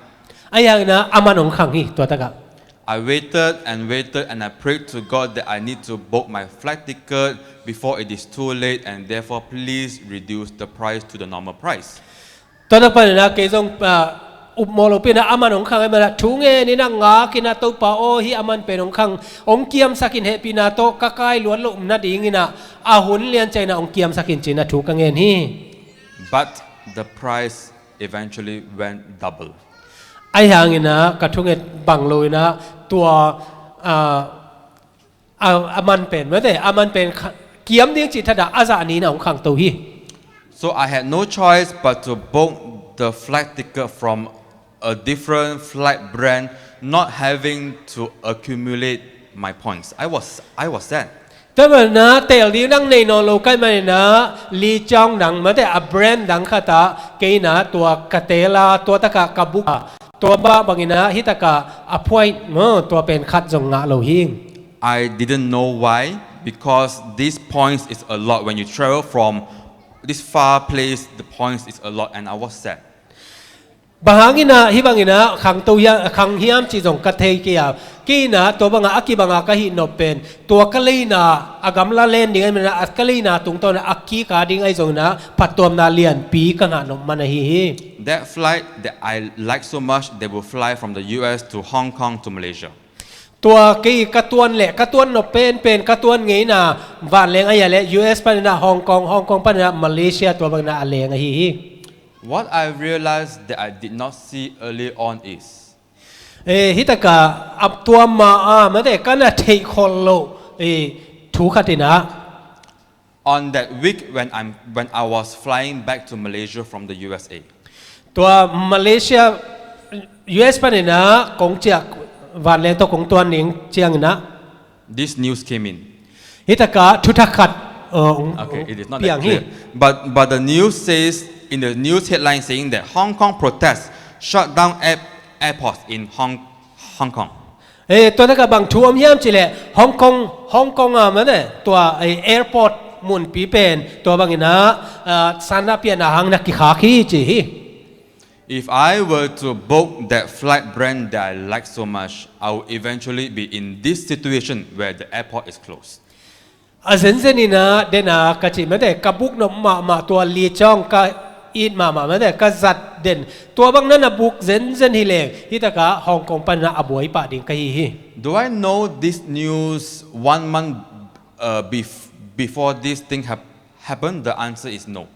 Ahih hangin ah a man hong khang hi tua takah. I waited and waited and I prayed to God that I need to book my flight ticket before it is too late, and therefore please reduce the price to the normal price. Tua tak panin ah kei zong ah, upmawh lopi in ah a man hong khang ahih manin ah thu ngen in ah ngak in ah, Topa aw, hih a man pen hong khang, hong kiamsak in, hehpihna tawh ka kai luat loh nadingin ah a hun lian ciangin ah hong kiamsak in, ci-in ah thu ka ngen hi. But the price eventually went double. Ahih hangin ah ka thunget bang lo in ah tua ah, a, a man pen, mate, a man pen kha- kiam ding cih thadah a zah ni in ah hong khangto hi. So I had no choice but to book the flight ticket from a different flight brand, not having to accumulate my points. I was I was sad. Tua manin ah teel ding dang nei nawn lo ka hih manin ah li ciang dang, mate, a brand dang khat ah kei in ah tua ka teel a, tua takah ka book a, tua mah bangin ah hi takah a point, maw, tua pen khat zong ngah lo hi. I didn't know why, because these points is a lot. When you travel from this far place, the points is a lot, and I was sad. Bang hangin ah hih bangin ah khangto hiam, khang hiam cih zong ka thei kei a. Kei in ah tua bang ah a kibang a ka hih nop pen tua ka leina, a gamla len ding ahih manin ah a ka leina tungtawn ah a kik a ding ahi zongin ah phattuamna lianpi ka ngah nop man ahi hi. That flight that I like so much, they will fly from the U S to Hong Kong to Malaysia. Tua kei ka tuan leh ka tuan nop penpen, ka tuan ngeina vanleng ahi a leh U S panin ah Hong Kong, Hong Kong panin ah Malaysia, tua bangin ah a leng ahi hi. What I realized that I did not see early on is Eh, hi takah a tua ma a, mate, ka na theih khol loh, eh, thu khat in ah. On that week when I'm when I was flying back to Malaysia from the U S A, Tua Malaysia, U S panin ah kong ciah, vanleng tawh kong tuan ning ciangin ah. This news came in. Hi takah thuthak khat, uh, Okay, it is not piang that hi. Clear. But but the news says in the news headline saying that Hong Kong protests shut down air, airports in Hong Hong Kong. Eh, tua takah bang thu om hiam cih leh Hong Kong, Hong Kong ah, mate, tua, eh, airport munpi pen tua bangin ah, ah, sanna pianna hang na kikhak hi ci hi. If I were to book that flight brand that I like so much, I would eventually be in this situation where the airport is closed. A zenzen in ah den a ka cih, mate, ka book nop mahmah, tua li ciang ka it mahmah, mate, ka zat den, tua bang na na book zenzen hi leng hi takah Hong Kong panin ah a buai pah ding ka hi hi. Do I know this news one month uh, bef- before this thing hap- happened? The answer is no.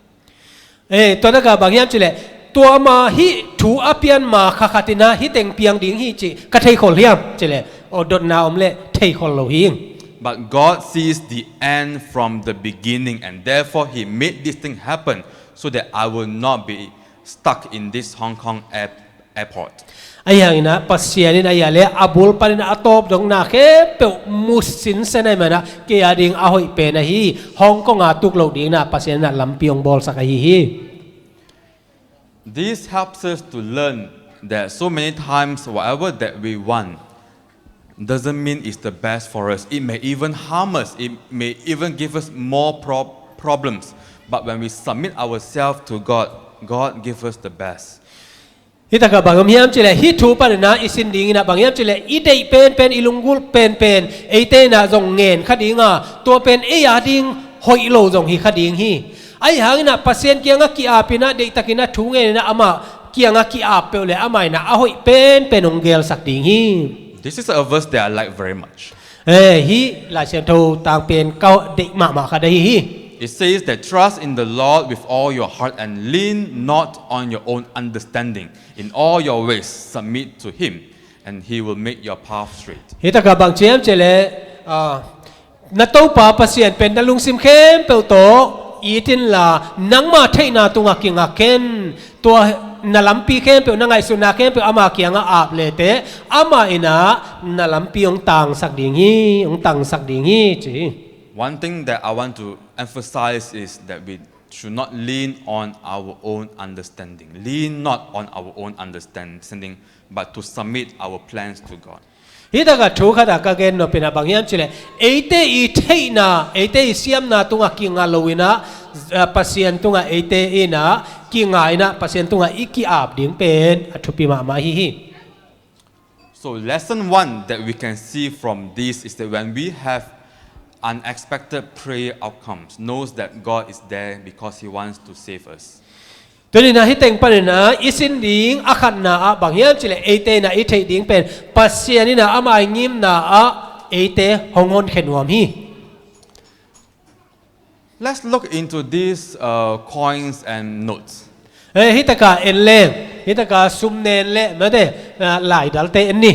Eh, tua takah bang hiam cih leh tua ma hih thu a pian ma kha khat in ah hih teng piang ding hi cih ka thei khol hiam cih leh, aw, dotna om leh thei khol lo hi. But God sees the end from the beginning, and therefore He made this thing happen so that I will not be stuck in this Hong Kong air- airport. Ahih hangin ah Pasian in ahih leh a bul panin a tawp dongna khempeuh mu sinsen ahih manin ah kei a ding a hoih pen ahi, Hong Kong a tuk loh dingin ah Pasian in ah lampi hong bawlsak ahi hi. This helps us to learn that so many times, whatever that we want, doesn't mean it's the best for us. It may even harm us. It may even give us more prob- problems. But when we submit ourselves to God, God gives us the best. Hih takah bang hiam cih leh hih thu panin ah i sin dingin ah bang hiam cih leh i deih penpen, i lunggulh penpen eite in ah zong ngen kha ding a, tua pen ei a ding hoih lo zong hi kha ding hi. Ahi hangin ah Pasian kiangah ki-ap in ah, deihtakin ah thu ngen in ah amah kiangah ki-ap peuh leh amah in ah a hoih penpen hong gelsak ding hi. This is a verse that I like very much. Eh, hih Lai Siangtho tang pen ka deih mahmah khat ahi hi. It says that, "Trust in the Lord with all your heart and lean not on your own understanding. In all your ways submit to Him, and He will make your path straight." Hih takah bang ci hiam cih leh, ah, na Topa Pasian pen na lungsim khempeuh tawh it inla, nangmah theihna tungah kingak in, tua na lampi khempeuh, na ngaihsutna khempeuh ama kiangah ap le teh, amah in ah na lampi hong tangsak ding hi, hong tangsak ding hi, ci hi. One thing that I want to emphasize is that we should not lean on our own understanding. Lean not on our own understanding, but to submit our plans to God. Hih takah thu khat ah ka gen nop in ah bang hiam cih leh, eite i theihna, eite i siamna tungah kinga lo in ah, ah, Pasian tungah eite in ah kinga in ah Pasian tungah i ki-ap ding pen a thupi mahmah hi hi. So lesson one that we can see from this is that when we have unexpected prayer outcomes, knows that God is there because He wants to save us. Tuni-in ah hih teng panin ah i sin ding a khatna ah bang hiam cih leh eite in ah i theih ding pen Pasian in ah ama i ngimna ah eite hong honkhia nuam hi. Let's look into these, uh, coins and notes. Eh, hih takah en leng, hih takah sum nen le mate, ah, laidalte en ni.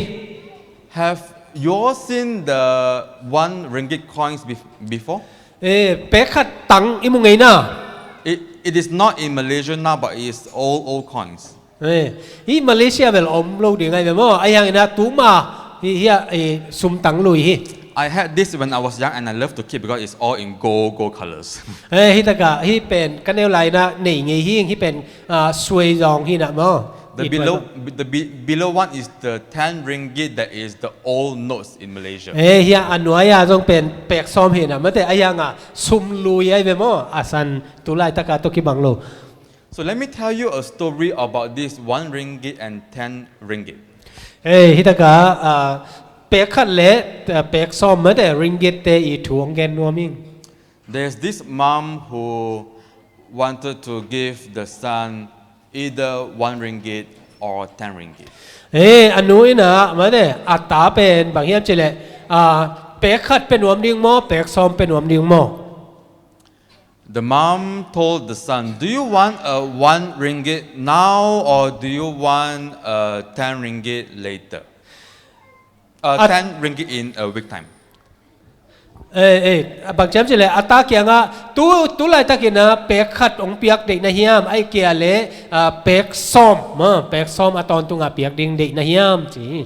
Have you all seen the one ringgit coins bef- before? Eh, pek khat tang i mu ngei na. It, it is not in Malaysia now, but it is old, old coins. Eh, hih Malaysia bel om lo ding ahi ve maw. Ahi hangin ah tuma hih, hih ah, eh, sum tang lui hi. I had this when I was young and I love to keep because it's all in gold, gold colors. Eh, hih takah, hih pen ka neu lai-in ah nei ngei hi, hih pen, ah, suai zong hi na maw. The below, the be- below one is the ten ringgit, that is the old notes in Malaysia. Eh, hih a nuai-a zong pen pek sawm hi na mate, ahi hangin ah sum lui ahi ve maw, a san tu laitakah tawh kibang lo. So let me tell you a story about this one ringgit and ten ringgit. Eh, hih takah, ah, pek khat le, ah, pek sawm mate, ringgit te i thu hong gen nuam ing. There's this mom who wanted to give the son either one ringgit or ten ringgit. Eh, a nu in ah mate, a ta pen bang hiam cih leh, ah, pek khat pia nuam ding maw, pek sawm pia nuam ding maw? The mom told the son, "Do you want a one ringgit now or do you want a ten ringgit later? Uh, ten ringgit in a week time." Eh, eh, bang ci hiam cih leh a ta kiangah tu, tu laitakin ah pek khat hong piak deih na hiam, ahih kei leh, ah, pek sawm, ah, pek sawm a tawntung ah piak ding deih na hiam ci hi.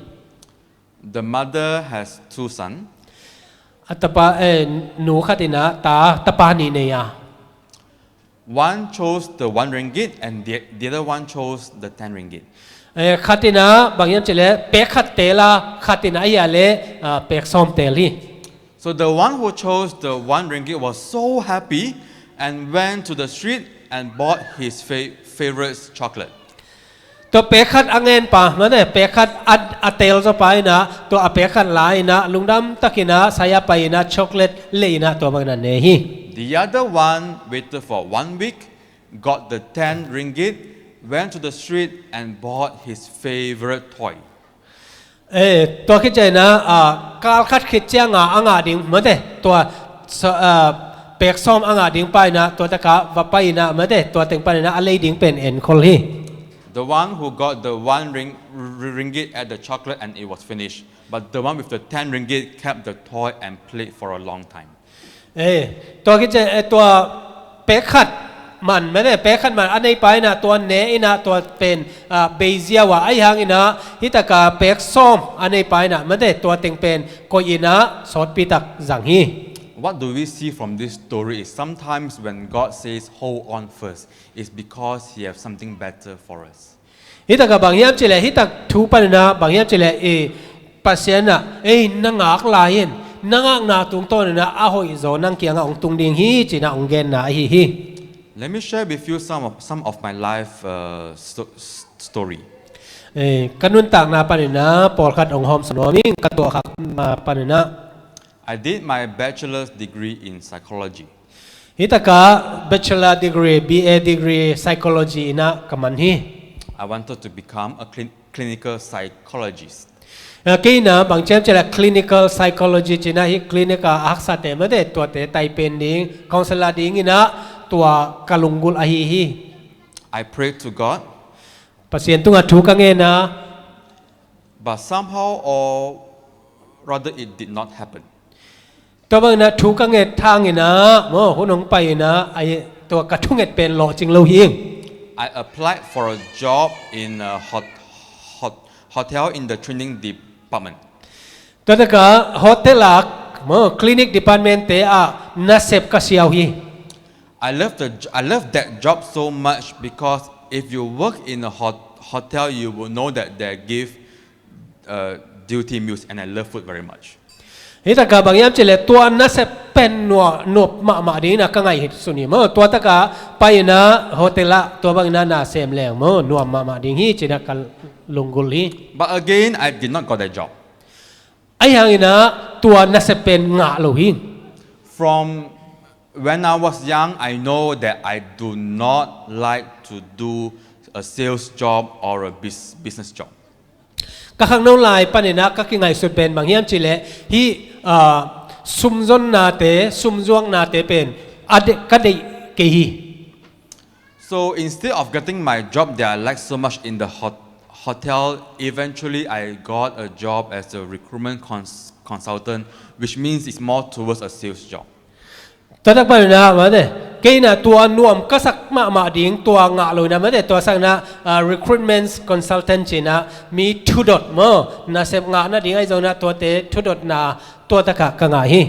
The mother has two sons. A tapa, eh, nu khat in ah ta, tapa nih nei a. One chose the one ringgit and the, the other one chose the ten ringgit. Eh, khat in ah bang hiam cih leh pek khat teel a, khat in ah ahih leh, ah, pek sawm teel hi. So the one who chose the one ringgit was so happy and went to the street and bought his fa- favorite chocolate. Tua pek khat a ngen pa, mate, pek khat a, a teel zaw pa in ah, tua a pek khat la in ah, lungdam takin ah, sai-ah pai in ah, chocolate lei in ah, tua bangin ah ne hi. The other one waited for one week, got the ten ringgit, went to the street and bought his favorite toy. Eh, tua khit ciangin ah, ah, kal khat khit ciangin ah, a ngah ding, mate, tua sa- ah, pek sawm a ngah ding pa in ah, tua takah va pai in ah, mate, tua teng panin ah, a lei ding pen enkhol hi. The one who got the one ring- r- ringgit ate the chocolate and it was finished. But the one with the ten ringgit kept the toy and played for a long time. Eh, tua khit ciang, eh, tua pek khat man, mate, pek khat man a nei pa in ah, tua ne in ah, tua pen, ah, bei ziau a, ahih hangin ah, hih takah pek sawm a nei pa in ah, mate, tua teng pen koih in ah, sawtpi tak zang hi. What do we see from this story is sometimes when God says, "Hold on first," it's because He has something better for us. Hih takah bang hiam cih leh, hih tak thu panin ah bang hiam cih leh, eh, Pasian ah, ei, na ngak lai in, na ngakna tungtawn in ah a hoih zaw nang kiangah hong tung ding hi, ci-in ah hong genna ahi hi. Let me share with you some of, some of my life uh, sto- s- story. Eh, ka nuntakna panin ah pawlkhat hong hawmsawn nuam ing, ka tuahkhakna panin ah. I did my bachelor's degree in psychology. Hi takah bachelor degree, B A degree psychology in ah ka man hi. I wanted to become a clin- clinical psychologist. Eh, kei in ah bang ci hiam cih leh clinical psychology ci-in ah, hi clinic a haksate mate tuate taipen ding, counselor ding in ah tua ka lunggulh ahi hi. I prayed to God, Pasian tungah thu ka ngen a. But somehow or rather it did not happen. Tua bangin ah thu ka nget hangin ah, maw, hun hong pai in ah, ai, tua ka thunget pen lawhcing lo hi. I applied for a job in a hot, hot, hotel in the training department. Tua takah hotel ah, maw, clinic department te ah nasep ka siau hi. I love the j- I love that job so much because if you work in a hot, hotel, you will know that they give uh, duty meals, and I love food very much. Hi takah bang hiam cih leh tua nasep pen nuam, nuam mahmah ding in ah ka ngaihsun hi maw. Tua takah pai in ah hotel ah tua bangin ah na sem leng maw, nuam mahmah ding hi ci-in ah ka lunggulh hi. But again, I did not got that job. Ahi hangin ah tua nasep pen ngah lo hi. From when I was young, I know that I do not like to do a sales job or a bus- business job. Ka khangno lai panin ah ka kingaihsut pen bang hiam cih leh hih, ah, sumzonnate, sumzuaknate pen a de- ka deih kei hi. So instead of getting my job that I like so much in the hot- hotel, eventually I got a job as a recruitment cons- consultant, which means it's more towards a sales job. Tua tak panin ah mate, kei in ah tua nuam ka sak mahmah ding tua ngah lo in ah mate, tua sangin ah, ah, recruitment consultant ci-in ah mi thudot maw, nasep ngah nading ahi zongin ah tuate thudotna tua takah ka ngah hi.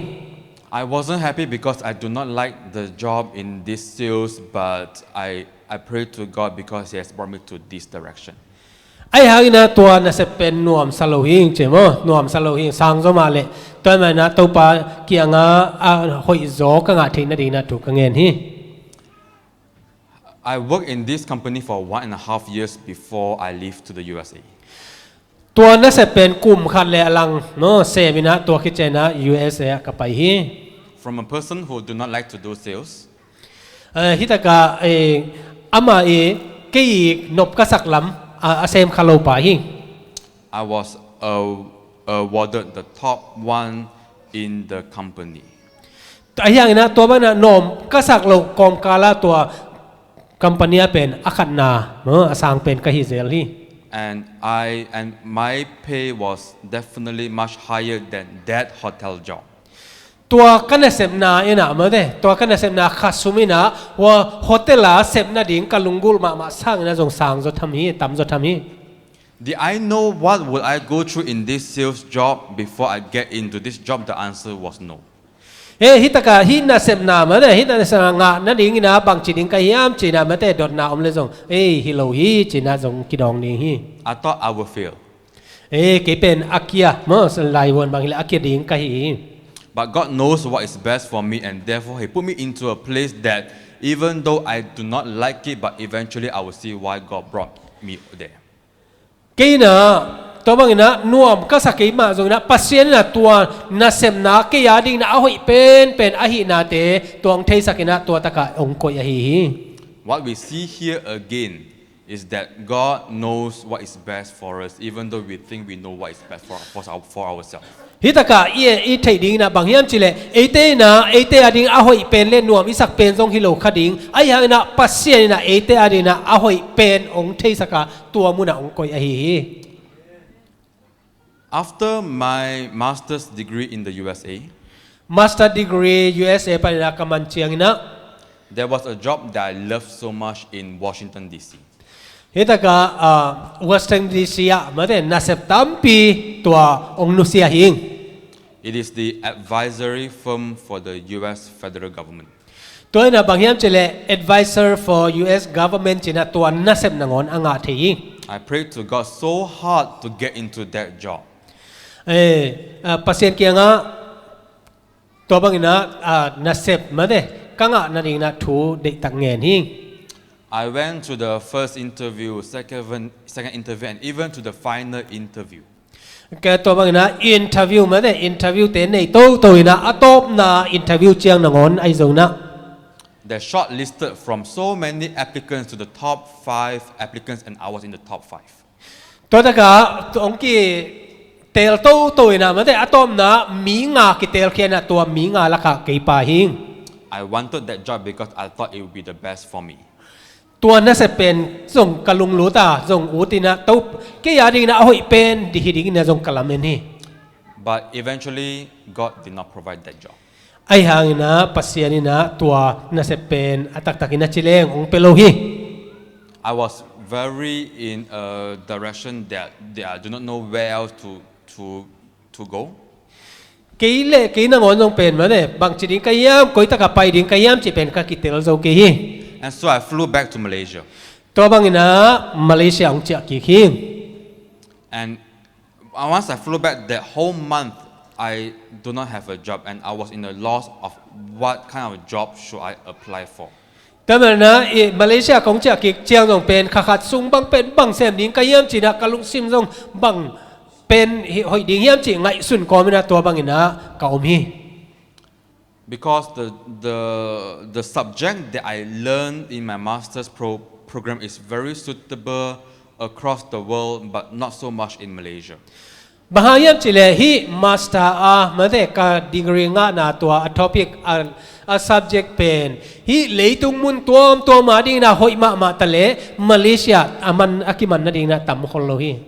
I wasn't happy because I do not like the job in this sales, but I, I pray to God because He has brought me to this direction. Ahi hangin ah tua nasep pen nuamsa lo hi ing ci maw, nuamsa lo hi ing, sang zaw mah leh tua ahih manin ah Topa kiangah a hoihzaw ka ngah theih nadingin ah thu ka ngen hi. I worked in this company for one and a half years before I leave to the U S A. Tua nasep pen kum khat le a lang, no, sem in ah tua khit ciangin ah U S A ah ka pai hi. From a person who do not like to do sales, Eh, hi takah, eh, amah i kei i nop ka sak lam a, a sem kha lo pa hi. I was a, awarded the top one in the company. Ahi hangin ah tua bangin ah nop ka sak loh kawmkal ah tua company ah pen a khatna, no, a sang pen ka hi zel hi. And I and my pay was definitely much higher than that hotel job. Tua ka nasepna in ah mate, tua ka nasepna kha sum in ah, hua hotel ah sep nading ka lunggulh mahmah sangin ah zong sang zaw tham hi, tam zaw tham hi. Did I know what would I go through in this sales job before I get into this job? The answer was no. Eh, hi takah, hih nasepna mate, hih nasepna ngah nadingin ah bangci ding ka hiam ci-in ah mate, dotna om leh zong, eh, hi lo hi ci-in ah zong kidawng ding hi. I thought I would fail. Eh, kei pen a kia, maw, laivuan bang hi leh a kia ding ka hi hi. But God knows what is best for me, and therefore He put me into a place that even though I do not like it, but eventually I will see why God brought me there. Kei in ah, tua bangin ah nuam ka sa kei mah zongin ah Pasian in ah tua nasepna kei a dingin ah a hoih penpen ahihnate tua hong theisak in ah tua takah hong koih ahi hi. What we see here again is that God knows what is best for us, even though we think we know what is best for, for, our, for ourselves. Hi takah i, i theih dingin ah bang hiam cih leh, eite in ah eite a ding a hoih pen le nuam i sak pen zong hi lo kha ding, ahi hangin ah Pasian in ah eite a dingin ah a hoih pen hong theisak a tua mun ah hong koih ahi hi. After my master's degree in the U S A, Master degree U S A panin ah ka man ciangin ah, there was a job that I loved so much in Washington, D C. Hi takah, ah, Washington D C ah mate nasep tampi tua hong nusia hi ing. It is the advisory firm for the U S federal government. Tua in ah bang hiam cih leh advisor for U S government ci-in ah tua nasep nangawn a ngah thei hi. I prayed to God so hard to get into that job. Eh, ah, Pasian kiangah tua bangin ah, ah, nasep mate ka ngah nadingin ah thu deihtak ngen hi. I went to the first interview, second, second interview, and even to the final interview. Ka tua bangin ah interview mate interview te nei toto in ah a tawpna interview ciang nangawn ahi zongin ah. They shortlisted from so many applicants to the top five applicants, and I was in the top five. Tua takah hong kiteel toto in ah mate a tawpna mi nga kiteelkhia in ah tua mi nga lakah kei pa hi. I wanted that job because I thought it would be the best for me. Tua nasep pen zong ka lunglut a zong ut in ah to kei a dingin ah a hoih pen di hi dingin ah zong ka lamen hi. But eventually, God did not provide that job. Ahi hangin ah Pasian in ah tua nasep pen a taktakin a ci leng hong pia lo hi. I was very in a direction that, that I do not know where else to, to, to go. Kei le kei nangawn zong pen mate bangci ding ka hiam koi takah pai ding ka hiam cih pen ka kiteel zo kei hi. And so I flew back to Malaysia. Tua bangin ah Malaysia hong ciah kik hi. And once I flew back, that whole month I do not have a job, and I was in a loss of what kind of job should I apply for. Tua manin ah Malaysia kong ciah kik ciang zong pen kha khat sung bang pen bang sem ding ka hiam ci in ah ka lungsim zong bang pen hoih ding hiam cih ngaihsun kawm in ah tua bangin ah ka om hi. Because the, the, the subject that I learned in my master's pro-, program is very suitable across the world, but not so much in Malaysia. Bang hang hiam cih leh hih master a mate ka degree ngahna tua a topic a, a subject pen hih leitung mun tuamtuam a dingin ah hoih mahmah ta leh Malaysia a man a kiman nadingin ah tam khol lo hi.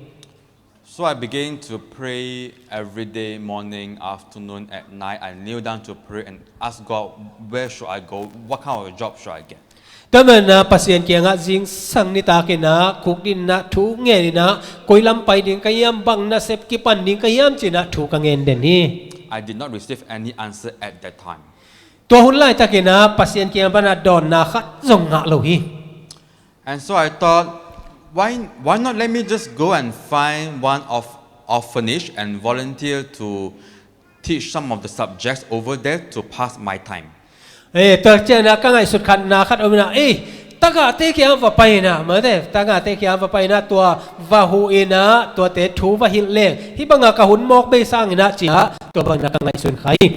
So I began to pray every day, morning, afternoon, at night. I kneel down to pray and ask God, where should I go? What kind of job should I get? Tua manin ah Pasian kiangah zingsang nitakin ah khukdin ah thu ngen in ah koi lam pai ding ka hiam bang nasep kipan ding ka hiam ci in ah thu ka ngen den hi. I did not receive any answer at that time. Tua hun laitakin ah Pasian kiang pan ah dawnna khat zong ngah lo hi. And so I thought, why, why not let me just go and find one of orphanage and volunteer to teach some of the subjects over there to pass my time. Eh, tua ciangin ah ka ngaihsut khatna khat om in ah, eh, tagahte kiang va pai in ah mate tagahte kiang va pai in ah tua va huh in ah tuate thu va hilh leng hih bangah ka hun mawk bei sangin ah ci-in ah tua bangin ah ka ngaihsun kha hi.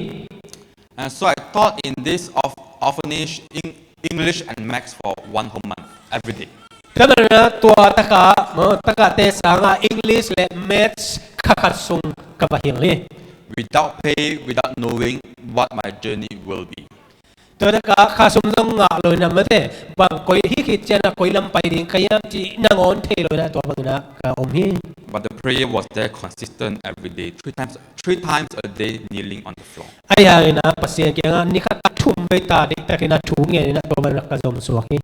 And so I taught in this orph-, orphanage in English and Maths for one whole month, every day. Tua manin ah tua takah, tagahte sangah English le Maths kha khat sung ka va hilh hi. Without pay, without knowing what my journey will be. Tua takah kha sum zong ngah lo in ah mate bang koi hih khit ciangin ah koi lam pai ding ka hiam cih nangawn thei lo in ah tua bangin ah ka om hi. But the prayer was there consistent every day, three times, three times a day kneeling on the floor. Ahi hangin ah Pasian kiangah ni khat a thum vei ta deihtakin ah thu ngen in ah tua bangin ah ka zom suak hi.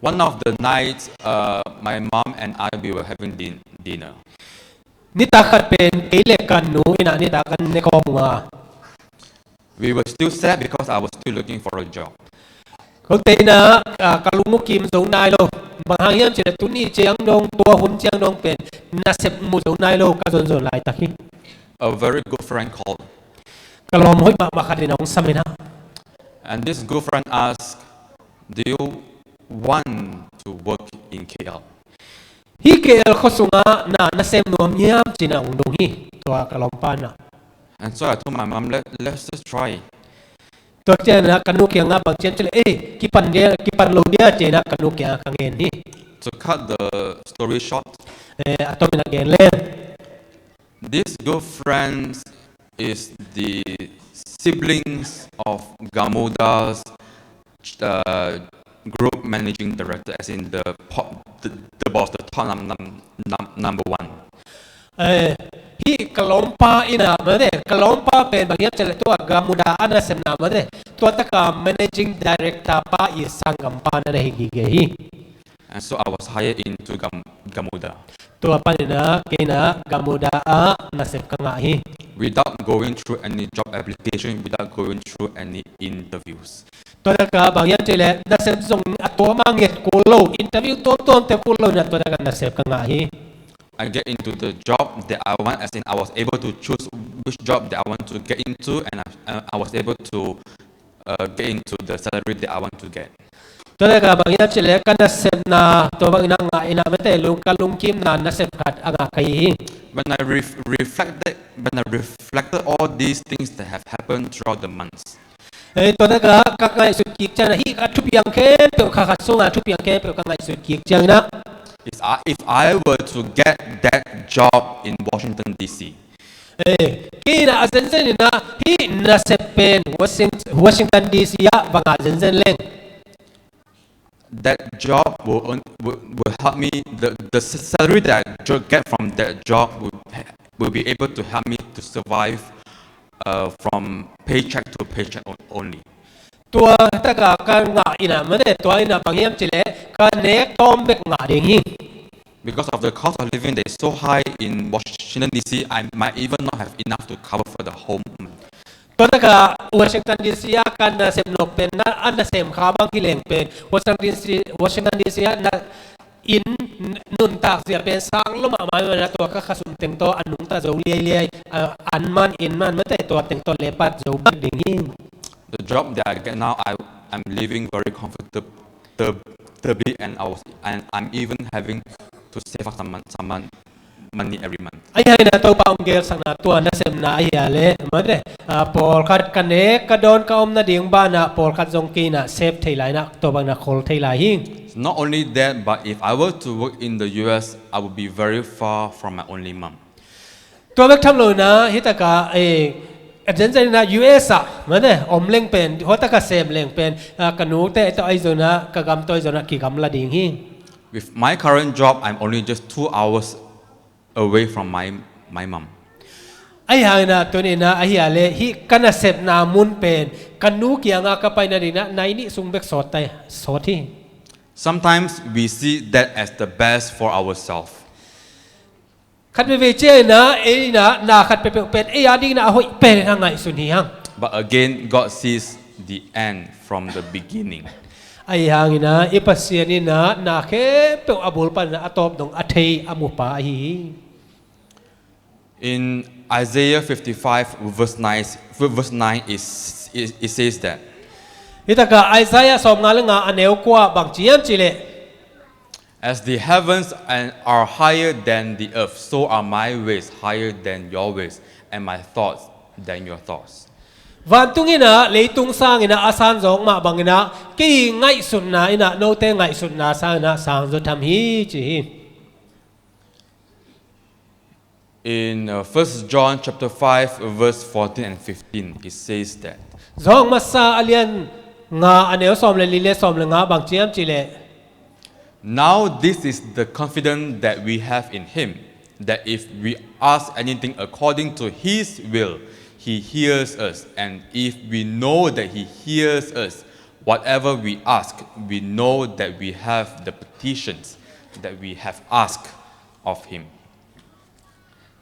One of the nights, uh, my mom and I, we were having din-, dinner. Nitak khat pen kei le ka nu in ah nitak kan ne khawm uh a. We were still sad because I was still looking for a job. Kote in ah ka lung uh kim zo nai lo. Bang hang hiam cih leh tuni ciang dong tua hun ciang dong pen nasep mu zo nai lo ka zonzon laitak hi. A very good friend called. Ka lawm hoih mahmah khat in ah hong sam in ah. And this good friend asked, do you want to work in K L? Hih K L khua sungah na na sem nuam hiam ci-in ah hong dong hi tua ka lawmpa in ah. And so I told my mom, let, let's just try. Tua ciangin ah ka nu kiangah bang ci hiam cih leh, eh, kipan dia, kipan lo dia ci-in ah ka nu kiangah ka ngen hi. To cut the story short, eh, a tomin ah gen leng. This good friend is the siblings of Gamuda's, uh, group managing director, as in the po-, the, the boss, the top num-, num-, num-, number one. Eh, hih ka lawmpa in ah mate, ka lawmpa pen bang hiam cih leh tua Gamuda a nasepna mate, tua taka managing director pa i sanggampa na na hi gige hi. And so I was hired into Gam-, Gamuda. Tua panin ah kei in ah Gamuda ah nasep ka ngah hi. Without going through any job application, without going through any interviews. Tua taka bang hiam cih leh nasep zong a tuam a nget kul lo, interview tuamtuam te kul lo in ah tua taka nasep ka ngah hi. I get into the job that I want, as in I was able to choose which job that I want to get into, and I, and I was able to uh, get into the salary that I want to get. Tua leh ka bang hiam cih leh ka nasepna tua bang in a ngah in a mate lung ka lungkimna nasep khat a ngah ka hi hi. When I ref- reflected, when I reflected all these things that have happened throughout the months, Eh, tua taka ka ngaihsut kik ciangin a hih ka thupiang khempeuh kha khat sunga thupiang khempeuh ka ngaihsut kik ciangin a. Is I, if I were to get that job in Washington D C, Eh, kei in a zenzen in a hih nasep pen Washing- Washington D C ah va ngah zenzen leng. That job will, earn- will, will help me, the, the salary that I jo- get from that job will, ha- will be able to help me to survive uh, from paycheck to paycheck on- only. Tua taka ka ngah in a mate tua in a bang hiam cih leh ka nek tawm bek ngah ding hi. Because of the cost of living that is so high in Washington D C, I might even not have enough to cover for the whole month. Tua taka Washington D C ah ka nasep nop pen na a nasem kha bang hi leng pen Washington D C, Washington D C ah na inn nuntak zia pen sang lo mahmah in a tua ka khasum teng tawh a nungta zo liailiai, a, an man in man mate tua teng tawh lepat zo bek ding hi. The job that I get now, I I'm living very comfortably, and I was and I'm even having to save up some mon- some mon- money every month. Ahi hangin a Topa hong gelsakna tua nasepna ahi a leh mate, a, pawlkhat ka nek ka dawn ka om nading banah pawlkhat zong kei in a sep thei lai in a tua bang in a khol thei lai hi. Not only that, but if I were to work in the U S, I would be very far from my only mom. Tua bek tham lo in a hih taka, eh, a zenzen in a U S ah mate om leng pen hua taka sem leng pen, a, ka nute tawh ahi zong in a ka gam tawh ahi zong in a kigamla ding hi. With my current job, I'm only just two hours away from my my mom. Ahi hangin a tuni in a ahi a leh hih ka nasepna mun pen ka nu kiangah ka pai nading in a nai nih sung bek sawt tai sawt hi. Sometimes we see that as the best for ourselves. Khat veve ciangin a ei in a na khat peuhpeuh pen ei a ding in a a hoih pen in a ngaihsun hi hang. But again, God sees the end from the beginning. Ahi hangin a i Pasian in a na khempeuh a bul pan in a a tawp dong a thei a mupa ahi hi. In Isaiah fifty-five verse nine, verse nine is, is, it says that hih taka Isaiah sawmnga le nga a neu kua bang ci hiam cih leh, as the heavens and are higher than the earth, so are my ways higher than your ways, and my thoughts than your thoughts. Vantung in a leitung sang in a a sang zawk mah bang in a kei ngaihsutna in a note ngaihsutna sang in a sang zaw tham hi ci hi. In uh, First John chapter five, verse fourteen and fifteen, it says that Johan masa a lian nga a neu sawm le li le sawm le nga bang ci hiam cih leh, now this is the confidence that we have in him, that if we ask anything according to his will, he hears us. And if we know that he hears us, whatever we ask, we know that we have the petitions that we have asked of him.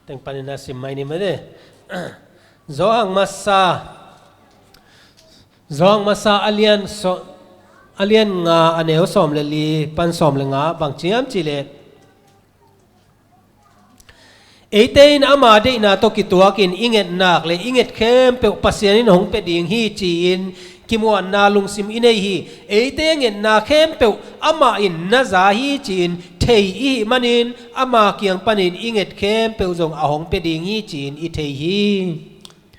Teng panin a sim mai ni mate. Johan masa, Johan masa a lian so, a lian nga a neu sawm le li pan sawm le nga bang ci hiam cih leh, eite in ama deihna tawh kituakin i ngetnak le i nget khempeuh Pasian in hong pia ding hi ci-in kimuanna lungsim i nei hi. Eite ngetna khempeuh amah in na za hi ci-in thei i hih manin ama kiang panin i nget khempeuh zong a hong pia ding hi ci-in i thei hi.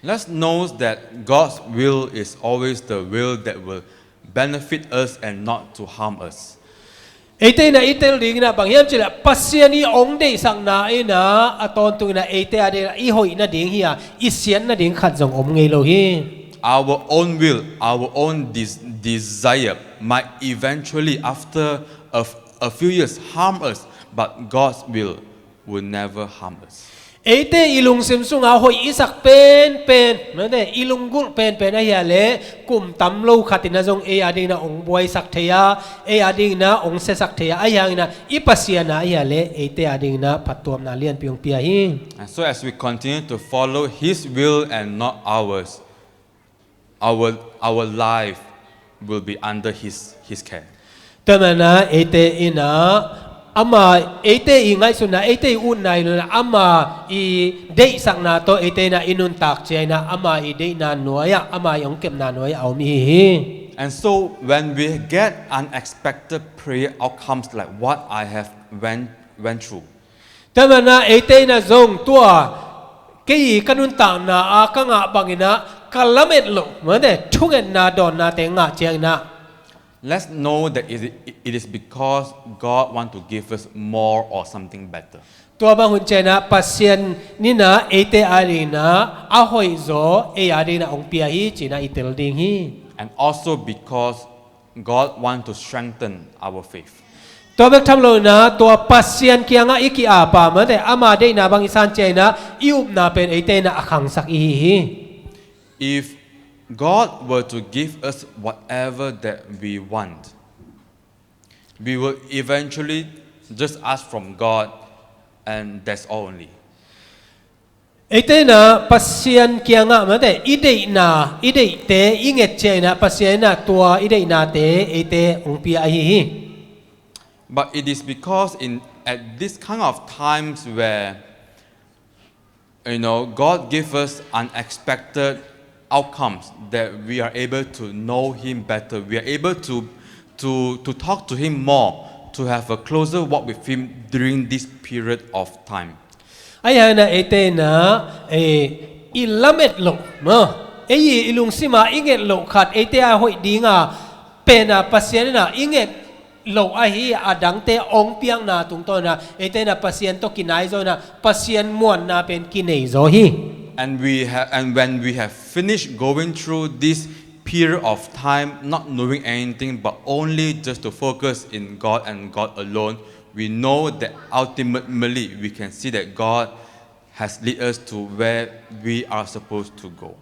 Let's know that God's will is always the will that will benefit us and not to harm us. Eite in a i tel ding in a bang hiam cih leh Pasian i hong deihsakna in a a tawntung in a eite a ding in a i hoih nading hi a i siat nading khat zong om ngei lo hi. Our own will, our own des- desire might eventually, after a, a few years, harm us, but God's will will never harm us. Eite i lungsim sunga hoih i sak penpen, mate, i lunggulh penpen ahi a leh kum tam lo khat in a zong ei a ding in a hong buaisak thei a, ei a ding in a hong siasak thei a, ahi hangin a i Pasian a ahi a leh eite a ding in a phattuamna lianpi hong pia hi. And so as we continue to follow his will and not ours, our, our life will be under his, his care. Tua manin a eite in a Ama eite i ngaihsutna, eite i utna hi lo-in ah, ama i deihsakna tawh eite in ah i nuntak ciangin ah, ama i deihna nuai-ah, ama i hong kepna nuai-ah a om i hi hi. And so when we get unexpected prayer outcomes like what I have went, went through, Tua manin ah eite in ah zong tua kei ka nuntakna ah ka ngah bangin ah ka lamet loh, mate, thungetna dawnnate ngah ciangin ah, let's know that it, it is because God want to give us more or something better. Tua bang hun ciangin ah Pasian in ah eite adingin ah a hoihzaw ei adingin ah hong pia hi ci-in ah i tel ding hi. And also because God want to strengthen our faith. Tua bek tham lo-in ah tua Pasian kiangah i ki-ap a, mate, ama deihna bang i san ciangin ah i upna pen eite in ah a khangsak i hi hi. If God were to give us whatever that we want, we will eventually just ask from God, and that's all only. Eite in ah Pasian kiangah, mate, i deihna, i deihte i nget ciangin ah Pasian in ah tua i deihnate eite hong pia ahi hi. But it is because in, at this kind of times where, you know, God give us unexpected outcomes that we are able to know Him better. We are able to, to, to talk to Him more, to have a closer walk with Him during this period of time. Ahi hangin ah eite in ah, eh, i lamet loh, maw, ei i lungsim ah i nget loh khat, eite a hoih ding a pen ah Pasian in ah i nget loh ahi a dangte hong piakna tungtawn in ah eite in ah Pasian tawh kinai zaw in ah Pasian muanna pen kinei zaw hi. And we ha-, and when we have finished going through this period of time, not knowing anything but only just to focus in God and God alone, we know that ultimately we can see that God has lead us to where we are supposed to go.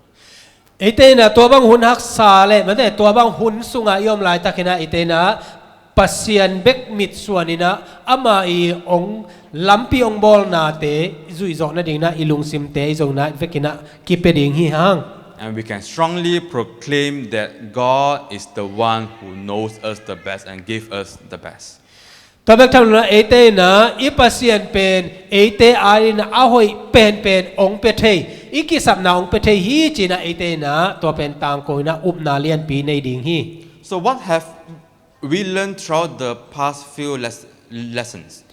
Eite in ah tua bang hun haksa le, mate, tua bang hun sungah i om laitakin ah eite in ah Pasian bek mitsuan in ah ama i hong lampi hong bawlnate zuih zawh nadingin ah i lungsimte i zong ah vekin ah kipia ding hi hang. And we can strongly proclaim that God is the one who knows us the best and give us the best. Tua bek tham lo-in ah eite in ah i Pasian pen eite adingin ah a hoih penpen hong pia thei, i kisapna hong pia thei hi ci-in ah eite in ah tua pen tangko in ah upna lianpi nei ding hi. So what have we learned throughout the past few les-, lessons?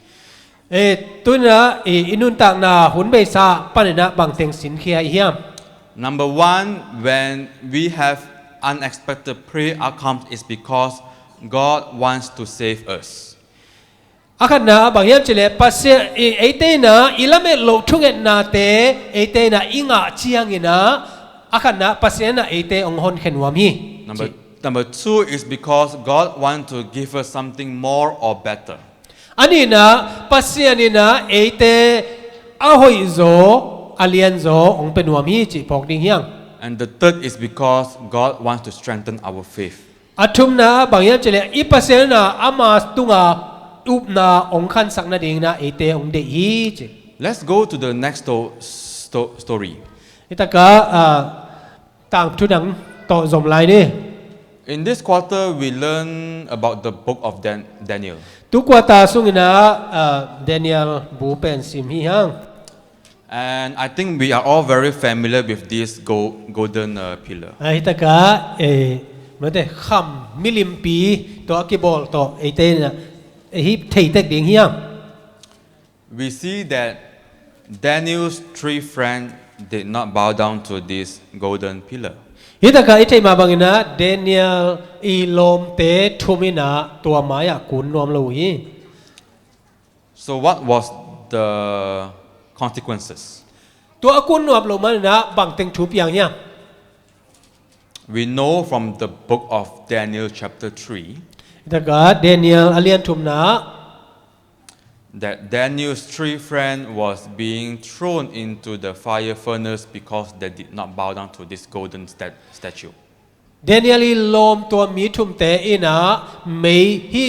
Eh, tu-in ah i, i nuntakna hun beisa panin ah bangteng sinkhia i hiam? Number one, when we have unexpected prayer outcomes, is because God wants to save us. A khatna bang hiam cih leh Pasian, i, eite in ah i lamet loh thungetnate eite in ah i ngah ciangin ah, a khatna Pasian in ah eite hong honkhia nuam hi. Number, ci. Number two is because God want to give us something more or better. A nihna, Pasian in ah eite a hoihzaw, a lianzaw hong pia nuam hi cih phawk ding hi hang. And the third is because God wants to strengthen our faith. A thumna bang hiam cih leh i Pasian in ah ama tunga upna hong khansak nadingin ah eite hong deih hi ci. Let's go to the next sto-, sto-, story. Hi takah, ah, tangthu dang tawh zom lai ni. In this quarter, we learn about the book of Dan-, Daniel. Tu quarter sungin ah, ah, Daniel bu pen sim hi hang. And I think we are all very familiar with this go-, golden, uh, pillar. Ah, hi takah, eh, mate, kham milimpi tawh a kibawl tawh eite in ah, eh, hi theitek ding hi hang. We see that Daniel's three friends did not bow down to this golden pillar. Hi takah i theih mah bangin ah Daniel i lawmte thum in ah tua mai-ah kun nuam lo uh hi. So what was the consequences? Tua a kun nuam loh manin ah bangteng thu piang hiam? We know from the book of Daniel chapter three. Hi takah Daniel a lian thumna. That Daniel's three friend was being thrown into the fire furnace because they did not bow down to this golden stat-, statue. Daniel i lawm tua mi thumte in ah mei hi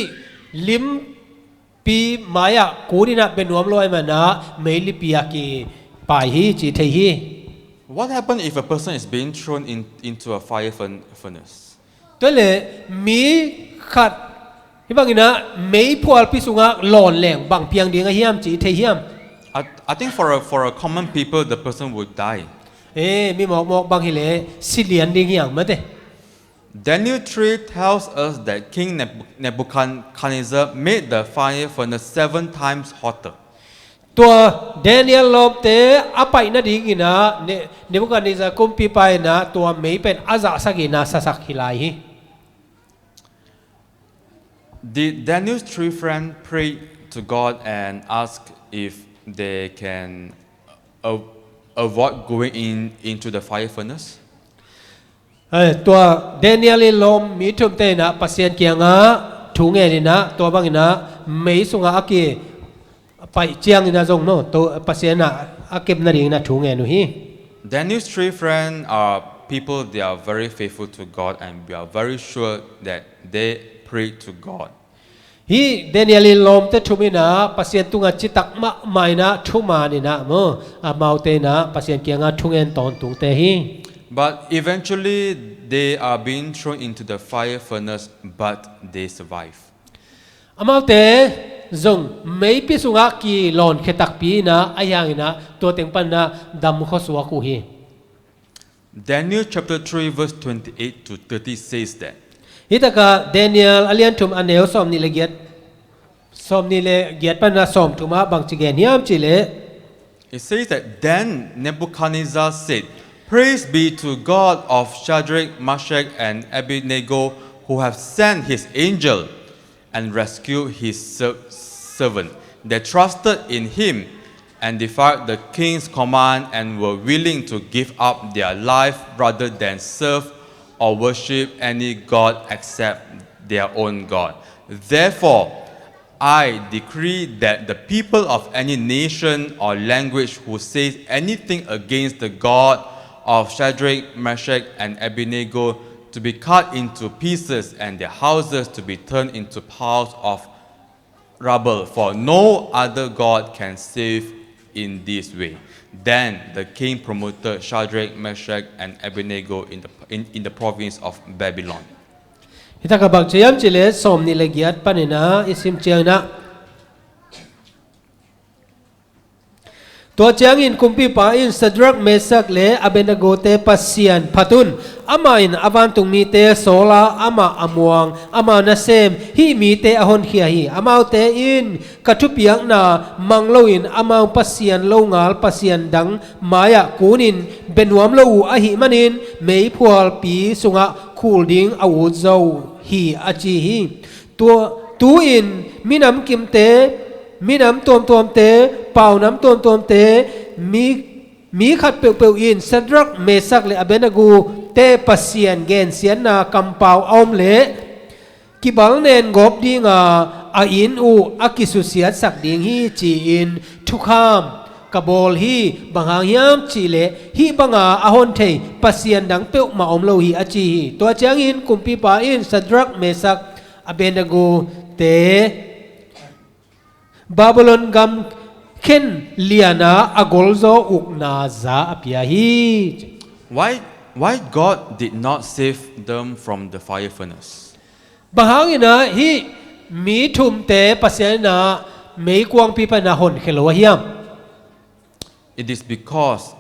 limpi mai-ah kun in ah bia nuam lo ahih manin ah mei lipi ah kipai hi ci thei hi. What happen if a person is being thrown in, into a fire furn-, furnace? Tua leh mi khat Hih bangin ah meiphualpi sungah lawn leng bang piang ding a hiam cih i thei hiam? I, I think for a, for a common people, the person would die. Eh, mi mawkmawk bang hi leh si lian ding hiang mate. Daniel three tells us that King Nebu- Nebuchadnezzar made the fire furnace seven times hotter. Tua Daniel lawmte a paih nadingin ah Ne- Nebuchadnezzar kumpipa in ah tua mei pen a zahsak in ah sasak hi lai hi. Did Daniel's three friends pray to God and ask if they can a- avoid going in into the fire furnace? Eh, tua Daniel i lawm mi thumte in ah Pasian kiangah thu ngen in ah tua bangin ah mei sungah a kipaih ciangin ah zong no, tua Pasian ah a kep nadingin ah thu ngen uh hi. Daniel's three friends are people, they are very faithful to God, and we are very sure that they pray to God. Hih Daniel i lawmte thum in ah Pasian tungah citak mahmah in ah thuman in ah maw, amaute in ah Pasian kiangah thungen tawntungte hi. But eventually, they are being thrown into the fire furnace, but they survive. Amaute zong meipi sungah kilawn khe takpi in ah a hiang in ah tua teng pan in ah dam khuasuak uh hi. Daniel chapter three, verse twenty-eight to thirty says that Hih takah Daniel a lian thum a neu sawm nih le giat, sawm nih le giat pan a sawm thum ah bangci gen hiam cih leh, it says that then Nebuchadnezzar said, "Praise be to God of Shadrach, Meshach, and Abednego, who have sent his angel and rescued his ser- servant. They trusted in him and defied the king's command and were willing to give up their life rather than serve or worship any god except their own God. Therefore, I decree that the people of any nation or language who says anything against the God of Shadrach, Meshach, and Abednego to be cut into pieces and their houses to be turned into piles of rubble, for no other God can save in this way." Then the king promoted Shadrach, Meshach, and Abednego in the, in, in the province of Babylon. Hih takah bangci hiam cih leh sawm nih le giat pan in ah i sim ciangin ah, tua ciangin kumpipa in Shadrach, Meshach le Abednego te Pasian phat un. Amah in a vantung mite sawl a, amah a muang, amah nasem hih mite a honkhia hi. Amaute in ka thupiakna mang loin amau pasian longal pasian dang mai-ah kunin bia nuam lo uh ahih manin meiphualpi sungah khul ding a ut zo uh hi, a ci hi. Tua, tu-in minam kimte, minam tuamtuamte, paunam tuamtuamte, mi, mi khat peuhpeuh in Shadrach, Meshach le Abednego te Pasian gensiatna kampau a om leh kibalnen gawp dinga a inn uh a kisusiatsak ding hi, ci-in thukham ka bawl hi. Bang hang hiam cih leh hih banga a hon thei pasian dang peuhmah om lo hi, a ci hi. Tua ciangin kumpipa in Shadrach, Meshach, Abednego te Babylon gam khen liana a golzaw ukna za a pia hi. Why, why God did not save them from the fire furnace? Bang hangin ah hih mi thumte Pasian in ah meikuangpi pan ah honkhia lo a hiam? It is because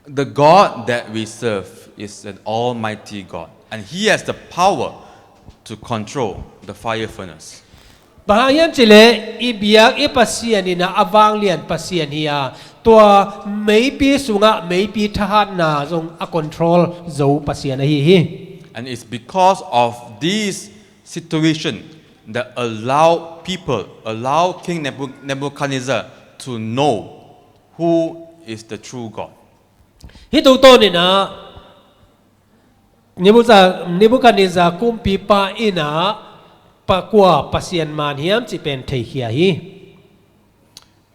the God that we serve is an almighty God, and he has the power to control the fire furnace. Bang hang hiam cih leh i biak i Pasian in ah a vanglian Pasian hi a, tua meipi sungah meipi thahatna zong a control zo Pasian ahi hi. And it's because of this situation that allow people, allow King Nebu- Nebuchadnezzar to know who is the true God. Hih tungtawn in ah Nebuchadnezzar, Nebuchadnezzar kumpipa in ah pakua Pasian man hiam cih pen theikhia hi.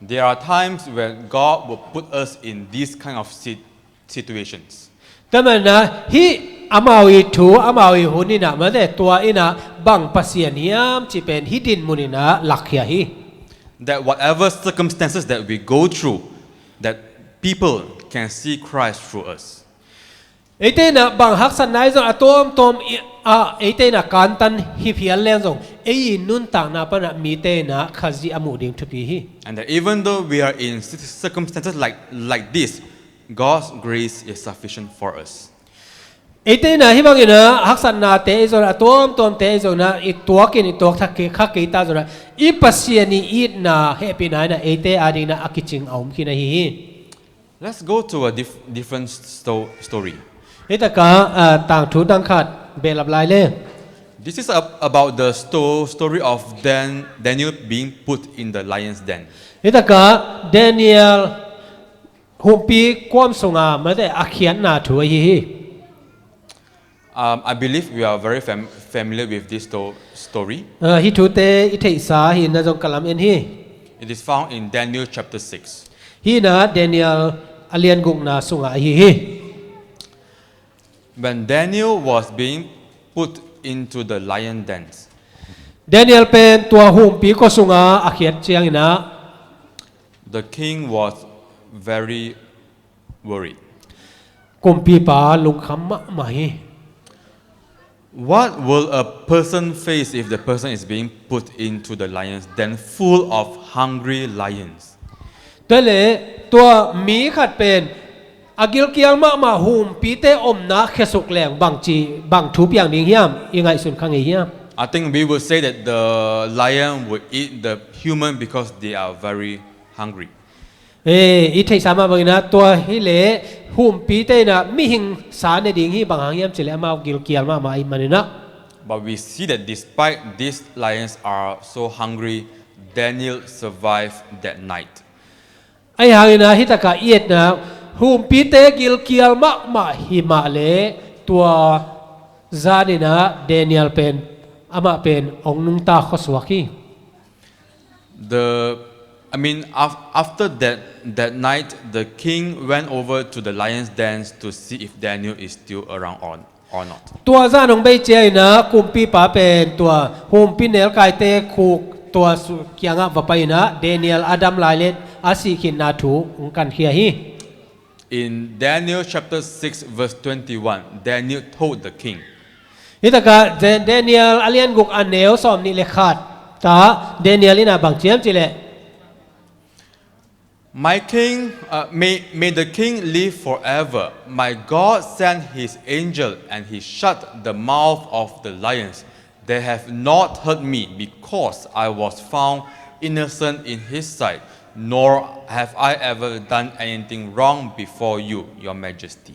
There are times when God will put us in these kind of sit- situations. Tua manin ah hih amau i thu, amau i hun in ah mate, tua in ah bang Pasian hiam cih pen hih dinmun in ah lakkhia hi. That whatever circumstances that we go through, that people can see Christ through us. Eite in ah bang haksatna i zong a tuamtuam i- ah eite in ah kantan hi phial leng zong ei i nuntakna panah mite inah Khazih a muh ding thupi hi. And that even though we are in circumstances like, like this, God's grace is sufficient for us. Eite inah hih banginah haksatnate ei zonah, a tuamtuamte ei zonah i tuakin i tuak thak kei, kha kei ta zonah, i Pasian i itna hehpihna inah eite adinginah a kicing a om khin ahi hi. Let's go to a dif-, different sto-, story. Hih takah, ah, tangthu dang khat behlap lai le. This is ab-, about the sto-, story of Dan-, Daniel being put in the lion's den. Hih takah Daniel humpi kuam sunga mate a khiatna thu ahi hi. Um, I believe we are very fam-, familiar with this sto-, story. Ah, hih thute i theihsa hi na zong ka lam en hi. It is found in Daniel chapter six. Hih na Daniel a lian gukna sungah ahi hi. When Daniel was being put into the lion dens, Daniel pen tua humpi kua sunga a khiat cianginah the king was very worried. Kumpipa lungkham mahmah hi. What will a person face if the person is being put into the lion's den full of hungry lions? Tua le tua mi khat pen a gilkial mahmah humpite omna khesuk leng bangci, bang thu piang ding hiam, i ngaihsun kha ngei hiam? I think we will say that the lion will eat the human because they are very hungry. Eh, i theihsa mah banginah tua hileh humpite inah mihing sa ne ding hi, bang hang hiam cileh amau gilkial mahmah ahih maninah. But we see that despite these lions are so hungry, Daniel survived that night. Ahi hanginah hih takah i etna humpite gilkial mahmah hi mah le tua zaninah Daniel pen, amah pen hong nungta khuasuak hi. The, I mean, af-, after that, that night, the king went over to the lion's dens to see if Daniel is still around or, or not. Tua zan hong bei cianginah kumpipa pen tua humpi nelkaite khuk tua su-, kiangah va pai inah Daniel a dam lai le a sihkhinna thu hong kankhia hi. In Daniel chapter six verse twenty-one, Daniel told the king. Hih takah Da-, Daniel a lian guk a neu sawm nih le khat ta Daniel inah bang ci hiam cileh. My king, uh, may, may the king live forever. My God sent his angel and he shut the mouth of the lions. They have not hurt me because I was found innocent in his sight, nor have I ever done anything wrong before you, your majesty.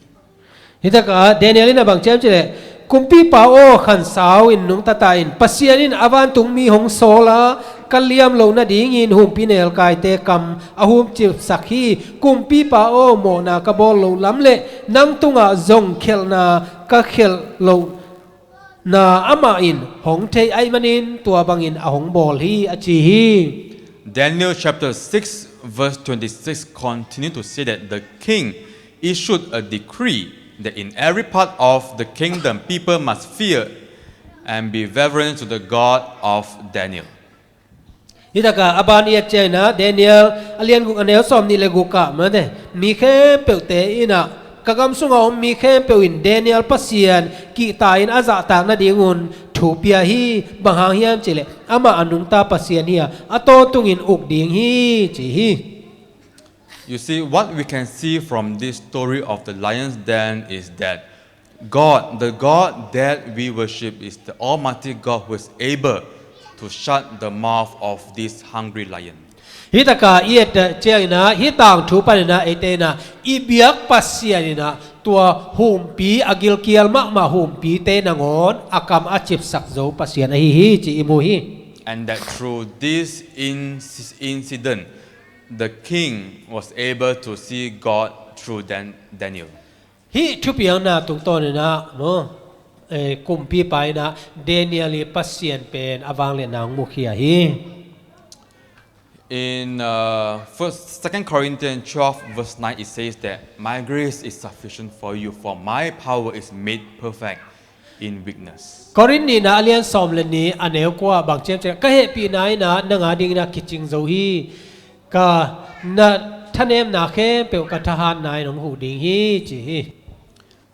Hih takah Daniel inah bang ci hiam cileh, kumpipa aw, khansau in nungta ta in, Pasian in a vantung mi hong sawl a, ka liam loh nadingin humpi nelkaite kam a humcipsak hi. Kumpipa aw, mawhna ka bawl loh lam le nang tungah zong khelhna ka khelh loh na amah in hong thei ahih manin tua bangin a hong bawl hi, a ci hi. Daniel chapter six verse twenty-six continue to say that the king issued a decree that in every part of the kingdom people must fear and be reverent to the God of Daniel. Hih takah a ban i et cianginah Daniel a lian guk a neu sawm nih le gukah mate mi khempeuhte inah ka gam sungah om mi khempeuh in Daniel Pasian kihta in a zahtak nadingun thu pia hi. Bang hang hiam cileh amah a nungta Pasian hi a, a tawntungin uk ding hi, ci hi. You see, what we can see from this story of the lion's den is that God, the God that we worship, is the Almighty God who is able to shut the mouth of this hungry lion. Hih takah i et cianginah hih tangthu paninah eite inah i biak Pasian inah tua humpi a gilkial mahmah humpite nangawn a kam a cipsak zo Pasian ahi hi, ci i mu hi. And that through this inci-, incident, the king was able to see God through Dan-, Daniel. Hih thupiangna tungtawninah maw, eh, kumpipa inah Daniel i Pasian pen a vangliatna hong mukhia hi. In, uh, First, Second Corinthians twelve verse nine, it says that, "My grace is sufficient for you, for my power is made perfect in weakness." Korin nihna a lian sawm le nih a neu kua bang ci hiam cileh, ka hehpihna inah nang a dinginah kicing zo hi, ka na thanemna khempeuh ka thahatna in hong huh ding hi, ci hi.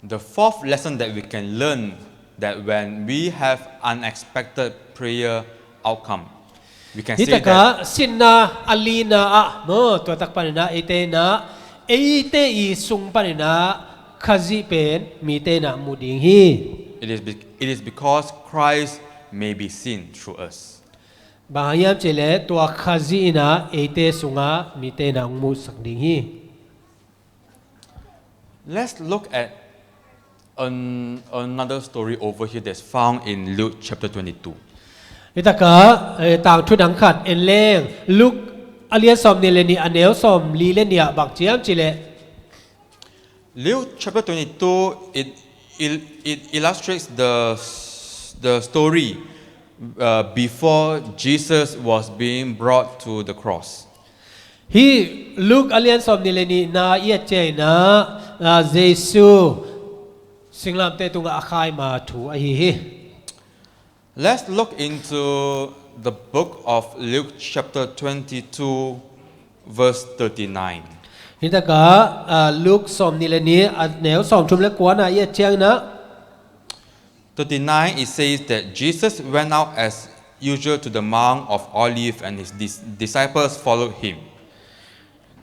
The fourth lesson that we can learn that when we have unexpected prayer outcome. We can say that. Hitakah sinna a lina ah maw, tua tak paninah eite inah, eite i sung paninah Khazih pen mite inah mu ding hi. It is, be, it is because Christ may be seen through us. Bang hang hiam cihleh tua Khazih inah eite sungah mite inah hong musak ding hi. Let's look at an, another story over here that's found in Luke chapter twenty-two. Hitakah eh, tangthu dang khat en leng, Luke a lian sawm nih le nih, a neu sawm li le nih ah bang ci hiam cihleh. Luke chapter twenty-two, it, it, it illustrates the, the story uh, before Jesus was being brought to the cross. Hih Luke a lian sawm nih le nihna i et ciangin ah, ah, Jesu singlamteh tungah a khai ma thu ahi hi. Let's look into the book of Luke chapter twenty-two, verse thirty-nine. Hitakah ah, Luke sawm nih le nih, a neu sawm thum le kuana i et ciangin ah, thirty-nine, it says that Jesus went out as usual to the Mount of Olives, and his dis- disciples followed him.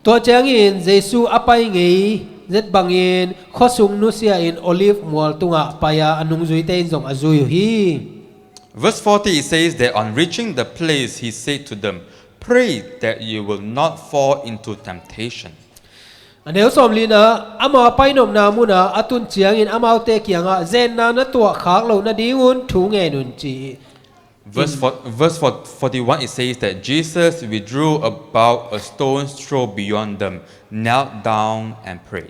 Tua ciangin Jesu a pai ngei zet bangin khuasung nusia in Olive mual tungah pai-a a nungzuite in zong a zui uh hi. Verse forty, it says that on reaching the place, he said to them, "Pray that you will not fall into temptation." A neu sawm lina, ama painopna munah a tun ciangin amaute kiangah, "Zenna na tuah khak loh nadingun thu ngen un," ci hi. Verse, for, verse for, forty-one, it says that Jesus withdrew about a stone's throw beyond them, knelt down and prayed.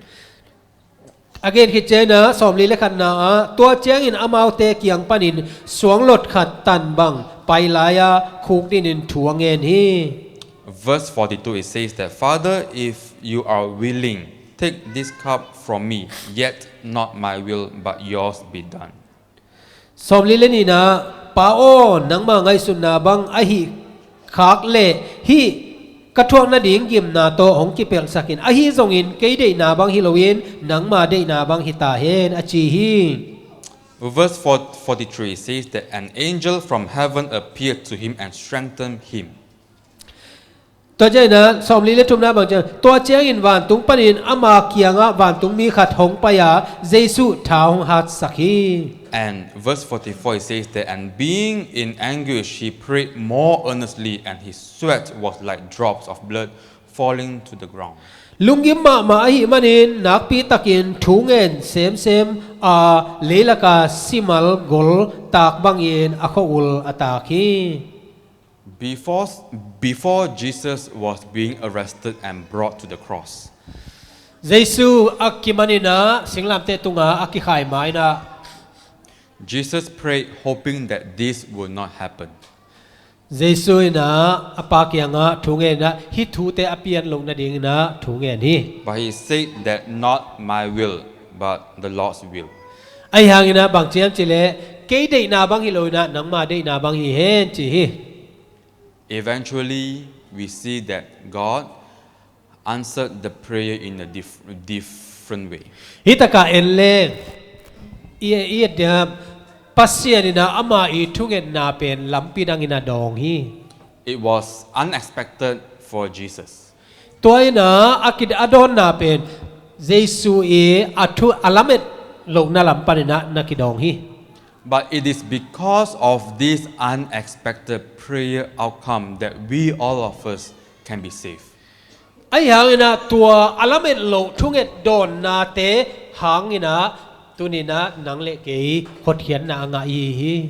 A gen khit ciangin ah, sawmli le khatna ah, tua ciangin amaute kiang panin suanglot khat tan bang pai lai-a khukdinin thu a ngen hi. Verse forty-two, it says that, "Father, if you are willing, take this cup from me, yet not my will, but yours be done." Sawmli le nihna, Pa aw, nangma ngaihsutna bang ahi khak leh hih ka thuak nading gimna tawh hong kipelhsak in, ahi zongin kei deihna bang hi loin nangma deihna bang hi ta hen, a ci hi. Verse forty-three says that an angel from heaven appeared to him and strengthened him. Tua ciangin ah, sawmli le thumna bang ciang, tua ciangin vantung panin ama kiangah vantungmi khat hong pai-a Jesuh tha hong hatsak hi. And verse forty-four, it says that, "And being in anguish, he prayed more earnestly, and his sweat was like drops of blood falling to the ground." Lunggim mahmah ahih manin nakpi takin thu ngen semsem a, leilaka simal gol tak bangin a khua-ul a tak hi. Before, before Jesus was being arrested and brought to the cross, Jesu a kimanin ah singlamteh tungah a kikhai ma-in ah, Jesus prayed hoping that this would not happen. Jesu in ah a Pa kiangah thu ngen in ah hih thute a pian loh nadingin ah thu ngen hi. But he said that, "Not my will, but the Lord's will." Ahi hangin ah bang ci hiam cihleh, kei deihna bang hi loin ah nangma deihna bang hi hen, ci hi. Eventually, we see that God answered the prayer in a diff- different way. Hih takah en leng, i, i, Pasian in ah ama i thungetna pen lampi dangin a dawng hi. It was unexpected for Jesus. Tua in ah a ki- a dawnna pen Jesu i a thu a lamet lohna lam panin ah na kidawng hi. But it is because of this unexpected prayer outcome that we, all of us, can be saved. Ahi hangin ah tua a lamet loh thunget dawnnate hangin ah tuni-in ah nang le kei hotkhiatna a ngah i hi hi.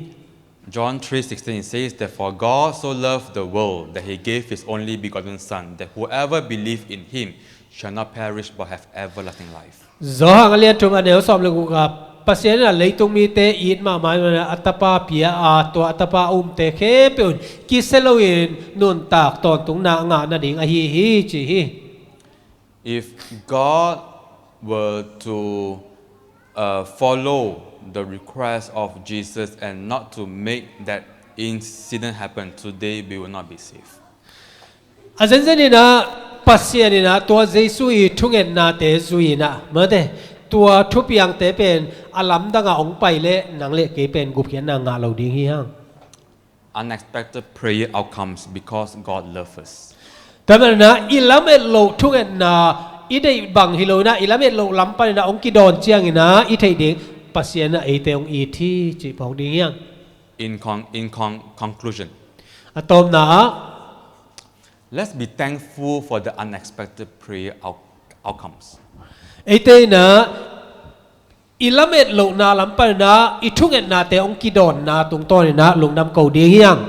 John three sixteen, it says that, "For God so loved the world that he gave his only begotten Son, that whoever believe in him shall not perish but have everlasting life." Johan a lian thum a neu sawm le guk ah, Pasian in ah leitung mite it mahmah in ah a Tapa pia a, tua a Tapa a umte khempeuh in kisia loin nuntak tawntungna a ngah nading ahi hi, ci hi. If God were to uh, follow the request of Jesus and not to make that incident happen, today we will not be saved. A zenzen in ah Pasian in ah tua Jesu i thungetnate zui in ah, mate, tua thupiangte pen a lamdangah hong pai leh nang le kei pen gupkhiatna ngah lo ding hi hang. Unexpected prayer outcomes because God loves us. Tua manin ah i lamet loh thungetna, i deih bang hi lo in ah, i lamet loh lam panin ah hong kidawn ciangin ah i theih ding, Pasian in ah eite hong it hi cih phawk ding hi hang. In con-, in con-, conclusion, a tawpna ah, let's be thankful for the unexpected prayer out-, outcomes. Eite in ah i lamet lohna lam panin ah i thungetnate hong kidawnna tungtawnin ah lungdam ko ding hi hang.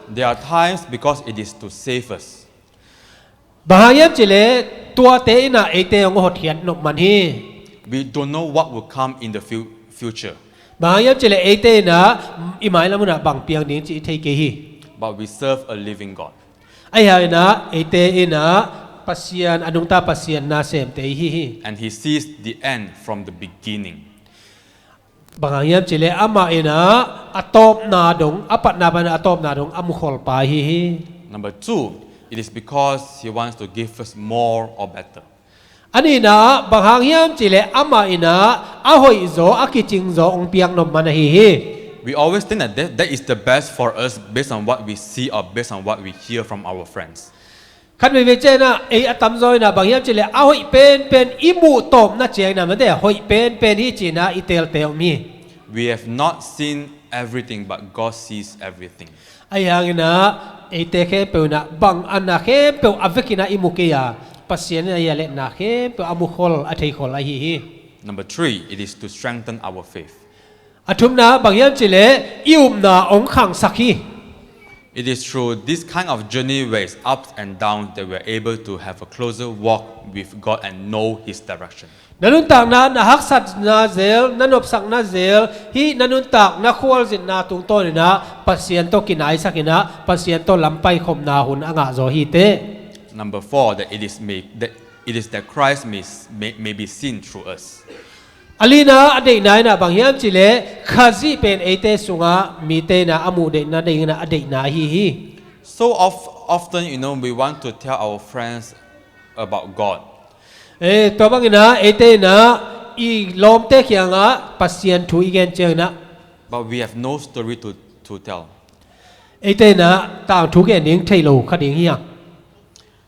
There are times because it is to save us. Bang hang hiam cih leh tuate in ah eite hong hotkhiat nop man hi. We don't know what will come in the fu-, future. Bang hang hiam cih leh eite in ah i mailam hun ah bang piang ding cih i thei kei hi. But we serve a living God. Ahi hangin ah eite in ah Pasian, a nungta Pasian nasemte i hi hi. And he sees the end from the beginning. Bang hang hiam cih leh amah in ah a tawpna dong, a patna panin ah a tawpna dong a mukholpa i hi hi. Number two, it is because he wants to give us more or better. A nihna ah bang hang hiam cih leh amah in ah a hoihzaw, a kicingzaw hong piak nop man ahi hi. We always think that that, that is the best for us based on what we see or based on what we hear from our friends. Khat veivei ciangin ah ei a tamzaw in ah bang hiam cih leh a hoih penpen i muh tawpna ciangin ah, mate, hoih penpen hi ci-in ah i teelte om hi. We have not seen everything, but God sees everything. Ahi hangin ah eite khempeuh in ah bang a na khempeuh a vekin ah i mu kei a, Pasian in ah ahi a leh na khempeuh a mukhol, a theikhol ahi hi. Number three, it is to strengthen our faith. A thumna bang hiam cih leh i upna hong khangsak hi. It is through this kind of journey where it's ups and downs that we are able to have a closer walk with God and know His direction. Na nuntakna, na haksatna zel, na nopsakna zel, hih na nuntakna khualzinna tungtawnin ah Pasian tawh kinaisakin ah Pasian tawh lam paikhopna hun a ngahzaw hi teh. Number four, that it is may, that it is that Christ may, may, may be seen through us. A lina, a deihna in ah bang hiam cih leh Khazih pen eite sungah mite in ah a muh deihna dingin ah a deihna ahi hi. So of-, often, you know, we want to tell our friends about God. Eh, tua bangin ah eite in ah i lawmte kiangah Pasian thu i gen ciangin ah, but we have no story to, to tell. Eite in ah tangthu gen ding thei lo kha ding hi hang.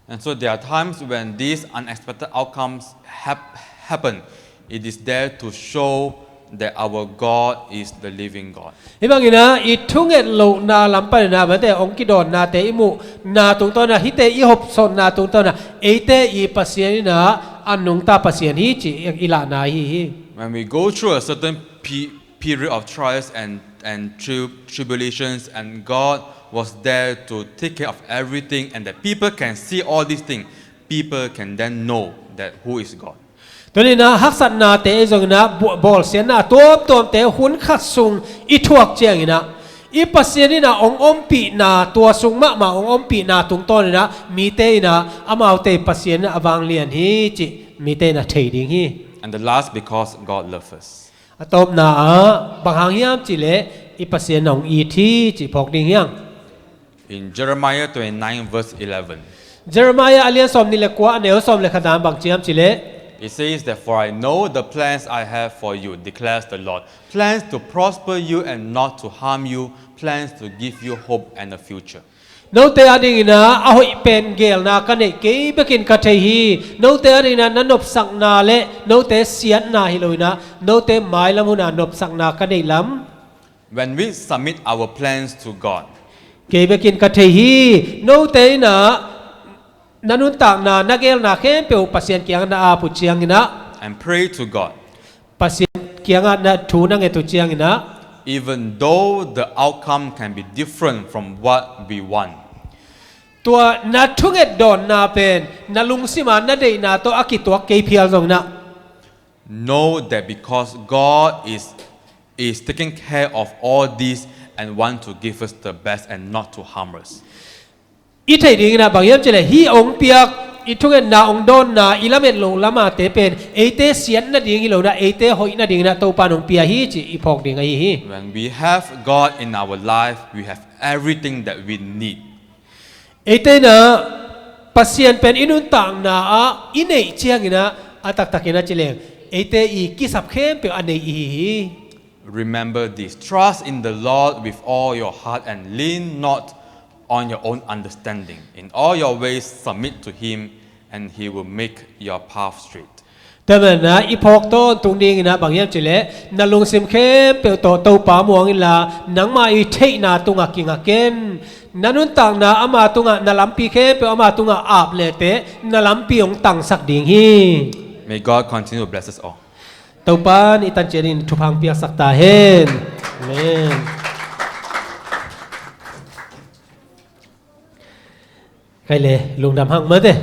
And so there are times when these unexpected outcomes hap-, happen. It is there to show that our God is the living God. Hih bangin ah i thunget lohna lam panin ah, mate, hong kidawnnate i muhna tungtawnin ah, hihte i hopsawnna tungtawnin ah eite i Pasian in ah a nungta Pasian hi cih i lahna ahi hi. When we go through a certain pe-, period of trials and, and tri-, tribulations, and God was there to take care of everything, and that people can see all these things, people can then know that who is God. Tuni-in ah haksatnate ahi zongin ah, bu-, bawlsiatna a tuamtuamte hun khat sung i thuak ciangin ah, i Pasian in ah hong ompihna, tua sung mahmah hong ompihna tungtawnin ah mite in ah amaute Pasian in ah a vanglian hi cih mite in ah thei ding hi. And the last, because God loves us. A tawpna ah bang hang hiam cih leh i Pasian in ah hong it hi cih phawk ding hi hang. In Jeremiah twenty-nine verse eleven, Jeremiah a lian sawmnih le kua, a neu sawm le khat ah bang ci hiam cih leh, it says that, "For I know the plans I have for you, declares the Lord, plans to prosper you and not to harm you, plans to give you hope and a future." Note a dingin ah a hoih pen geelna ka neih, kei bekin ka thei hi. Note a dingin ah na nopsakna le note siatna hi loin ah, note mailam hun ah nopsakna ka neih lam. When we submit our plans to God, kei bekin ka thei hi. Note in ah na nuntakna, na geelna khempeuh Pasian kiangah na ap uh ciangin ah, and pray to God, Pasian kiangah na thu na nget uh ciangin ah, even though the outcome can be different from what we want, tua na thunget dawnna pen na lungsim ah na deihna tawh a kituak kei phial zongin ah, know that because God is, is taking care of all this and want to give us the best and not to harm us. I theih dingin ah bang hiam cih leh hih hong piak, i thungetna, hong dawnna, i lamet loh lamate pen eite siat nading hi loin ah, eite hoih nadingin ah Topa'n hong pia hi cih i phawk ding ahi hi. When we have God in our life, we have everything that we need. Eite in ah Pasian pen i nuntakna ah i neih ciangin ah, a taktakin a ci leng, eite i kisap khempeuh a nei i hi hi. Remember this: trust in the Lord with all your heart and lean not on your own understanding. In all your ways, submit to Him, and He will make your path straight. Tua manin ah i phawk tawntung dingin ah bang hiam cih leh, na lungsim khempeuh tawh Topa muang inla, nangmah i theihna tungah kinga ken. Na nuntakna ama tungah, na lampi khempeuh ama tungah ap le teh, na lampi hong tangsak ding hi. May God continue to bless us all. Topa'n i tan ciat in thupha hong piaksak ta hen. Amen. Kei le, lungdam hang mate.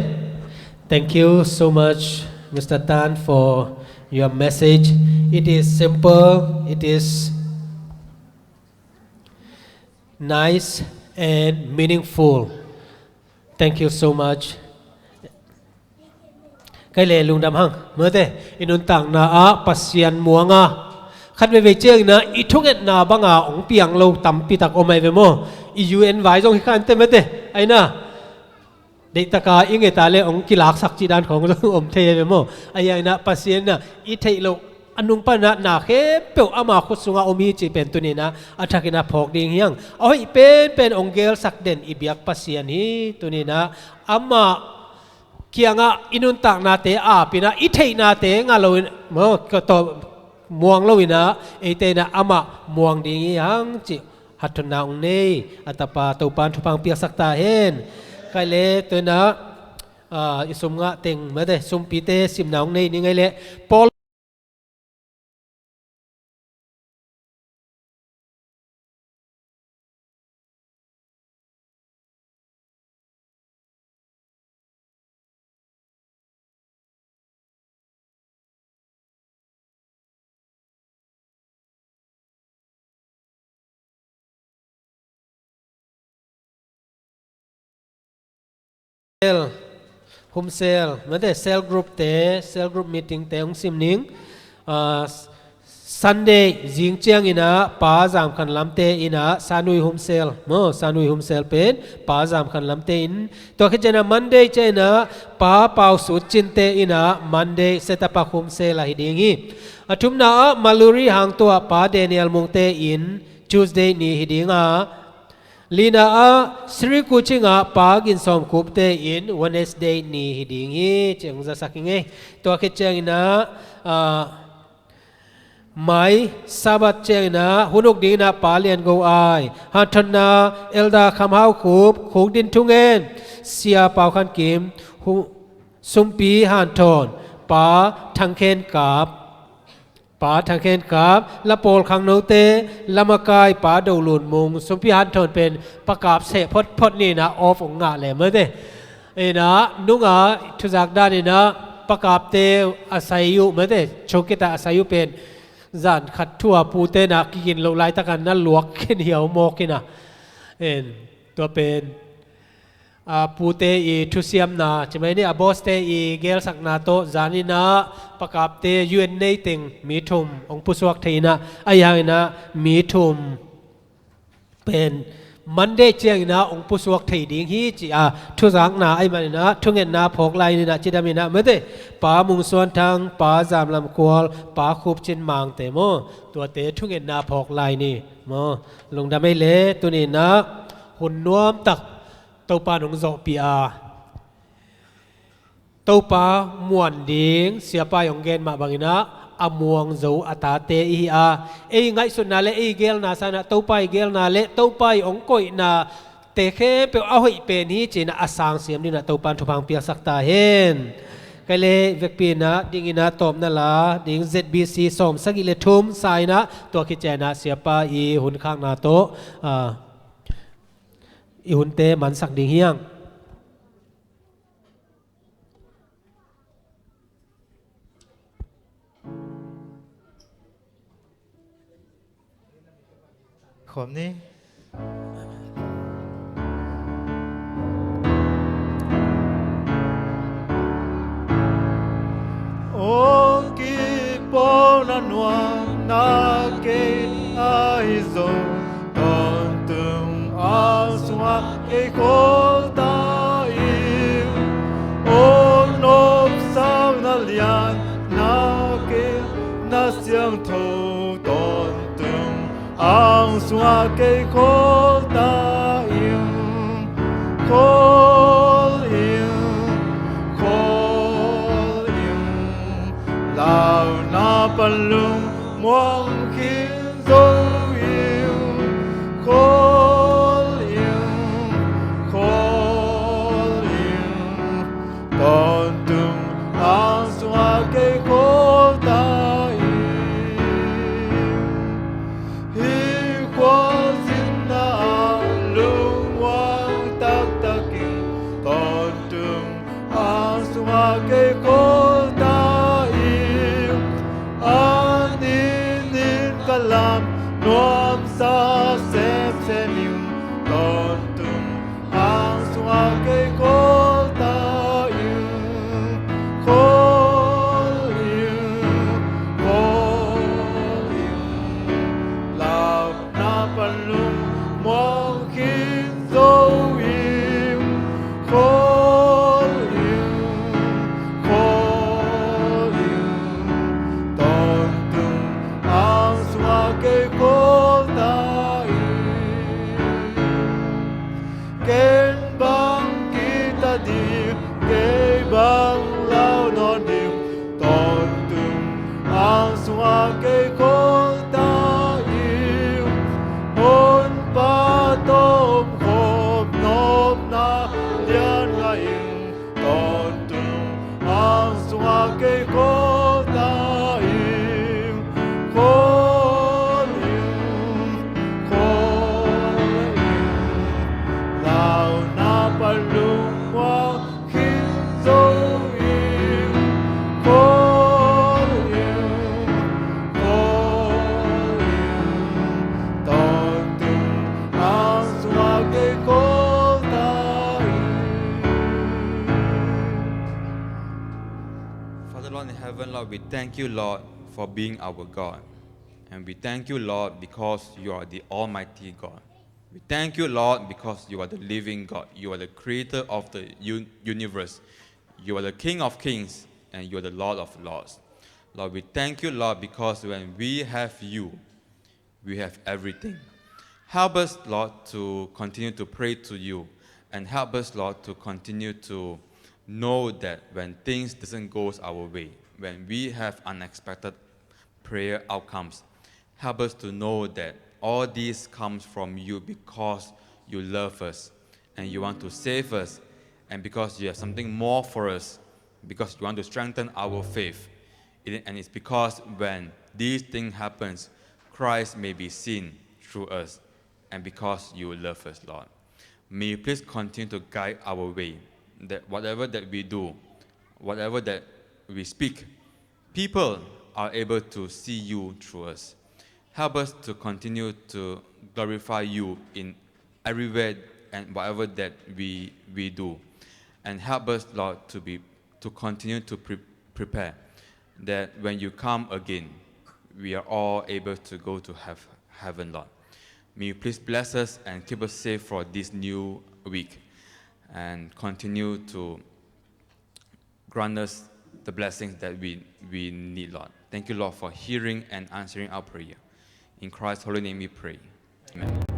Thank you so much, Mister Tan, for your message. It is simple, it is nice and meaningful. Thank you so much. Kei le, lungdam hang mate. I nuntakna ah Pasian muang a, khat veivei ciangin ah i thungetna banga hong piang lo tampi tak om ahi ve maw. I U N vai zong hi kha inteh mate. Ahi na, deihtak a i nget a le hong kilaksak cih dan khawng zong om thei ahi ve maw. Ahi hangin ah Pasian in ah i theih loh a nung panin ah na khempeuh ama khut sungah om hi cih pen tuni in ah a thakin ah phawk ding hi hang. A hoih penpen hong gelsak den i biak Pasian hi. Tuni in ah amah kiangah i nuntaknate ap in ah, i theihnate ngah loin, maw, ka tawh muang loin ah, eite in ah amah muang ding hi hang cih hatthotna hong nei a tapa Topa'n thupha hong piaksak ta hen. Kei le, tu in ah, ah, i sum ngah teng mate, sumpite simna hong nei ning ei le. Paul Cell, home cell, mate, cell group te, cell group meeting te hong sim ning. Ah, Sunday zing ciangin ah Pa Zam Khan Lam te in ah Sanui home cell, maw, Sanui home cell pen Pa Zam Khan Lam te in. Tua khit ciangin ah Monday ciangin ah Pa Pau Sut Cin te in ah Monday set up a home cell ahi ding hi. A thumna ah Maluri Hang Tua Pa Daniel Mung te in Tuesday ni hi ding a, lina ah Sri Kuching ah Pa Gin Sawm Kup te in Wednesday ni hi ding hi, ci hong zasak hi ing ei. Tua khit ciangin ah, ah, mai Sabbath ciangin ah hun uk dingin ah Pa Lian Go Ai, hanthotna Elder Kham Hau Kup, Khuk Din Thung En, Sia Pau Khan Kim, hu-, sumpi hanthawn Pa Thang Khen Kap, Pa Thang Khen Kap, la pawl khangnote, lamakai Pa Do Lun Mung, sumpi hanthawn pen Pa Kap seh photphot ni in ah off hong ngah leh mate. In ah nunga thuzak dan in ah Pa Kapte a sai uh mate, chokit ah a sai uh pen zan khat thu a pute in ah kigin loh laitak ah na luak khin hiau mawk in ah. In, tua pen a, pute i thusiamna, ci mai ni, a boss te i gelsakna tawh zan in ah Pa Kapte U N nei teng mi thum hong pusuak thei in ah, ahi hangin ah mi thum pen Monday ciangin ah hong pusuak thei ding hi ci a thuzakna ahih manin ah thungetna phawk lai ni in ah cidam in ah mate, Pa Mung Suan Thang, Pa Zam Lam Khual, Pa Khup Cin Mang te maw, tuate thungetna phawk lai ni maw. Lungdam ei le, tuni in ah hun nuam tak Topa'n hong zawhpih a, Topa muan ding, siapa i hong gen mah bangin ah, a muang zo a tate i hi a, ei ngaihsutna le ei gelna sangin ah Topa i gelna le Topa i hong koihnate khempeuh a hoih pen hi ci in ah a sangsiam dingin ah Topa'n thupha hong piaksak ta hen. Kei le, vekpi in ah dingin ah tawpna la ding Z B C sawm sagih le thum sa in ah, tua khit ciangin ah siapa i hun khakna tawh, ah, i hunte mansak ding hi hang. Khawm ni. Aw kipawlna nuamna kei ahi zong, tawntung a sungah ei khawl ta in. Aw nopsakna lianna kei na siangtho tawntung Suak kei khawl ta in, khawl in, khawl in. Launa pan lungmuang khin zo in, khawl in, khawl in. Tawntung ang sungah kei khawl ta in. Hih khualzinna ah lungmuang taktak in, tawntung ang sungah kei khawl ta in. A ninin ka lam nuamsa semsem in, tawntung ang sungah kei khawl ta in, khawl in, khawl in. Launa pan lungmuang khin zo in, khawl in, khawl in. Tawntung ang sungah kei khawl ta in. Ken bang kihta ding, kei bang lau nawn ding, tawntung ang sungah kei khawl ta in. Honpa tawh om khawm nopna lian ngah in, tawntung ang sungah kei khawl ta in, khawl in, khawl in. Launa pan lungmuang khin zo in, khawl in, khawl in. Tawntung ang sungah kei khawl ta in. Father Lord in heaven, Lord, we thank you, Lord, for being our God. And we thank you, Lord, because you are the Almighty God. We thank you, Lord, because you are the living God. You are the creator of the un- universe. You are the King of kings, and you are the Lord of lords. Lord, we thank you, Lord, because when we have you, we have everything. Help us, Lord, to continue to pray to you, and help us, Lord, to continue to know that when things doesn't go our way, when we have unexpected prayer outcomes, help us to know that all this comes from you because you love us and you want to save us, and because you have something more for us, because you want to strengthen our faith. It- and it's because when these things happens, Christ may be seen through us, and because you love us, Lord. May you please continue to guide our way, that whatever that we do, whatever that we speak, people are able to see you through us. Help us to continue to glorify you in everywhere and whatever that we, we do. And help us, Lord, to be, to continue to pre- prepare, that when you come again, we are all able to go to have, heaven, Lord. May you please bless us and keep us safe for this new week, and continue to grant us the blessings that we, we need, Lord. Thank you, Lord, for hearing and answering our prayer. In Christ's holy name we pray. Amen.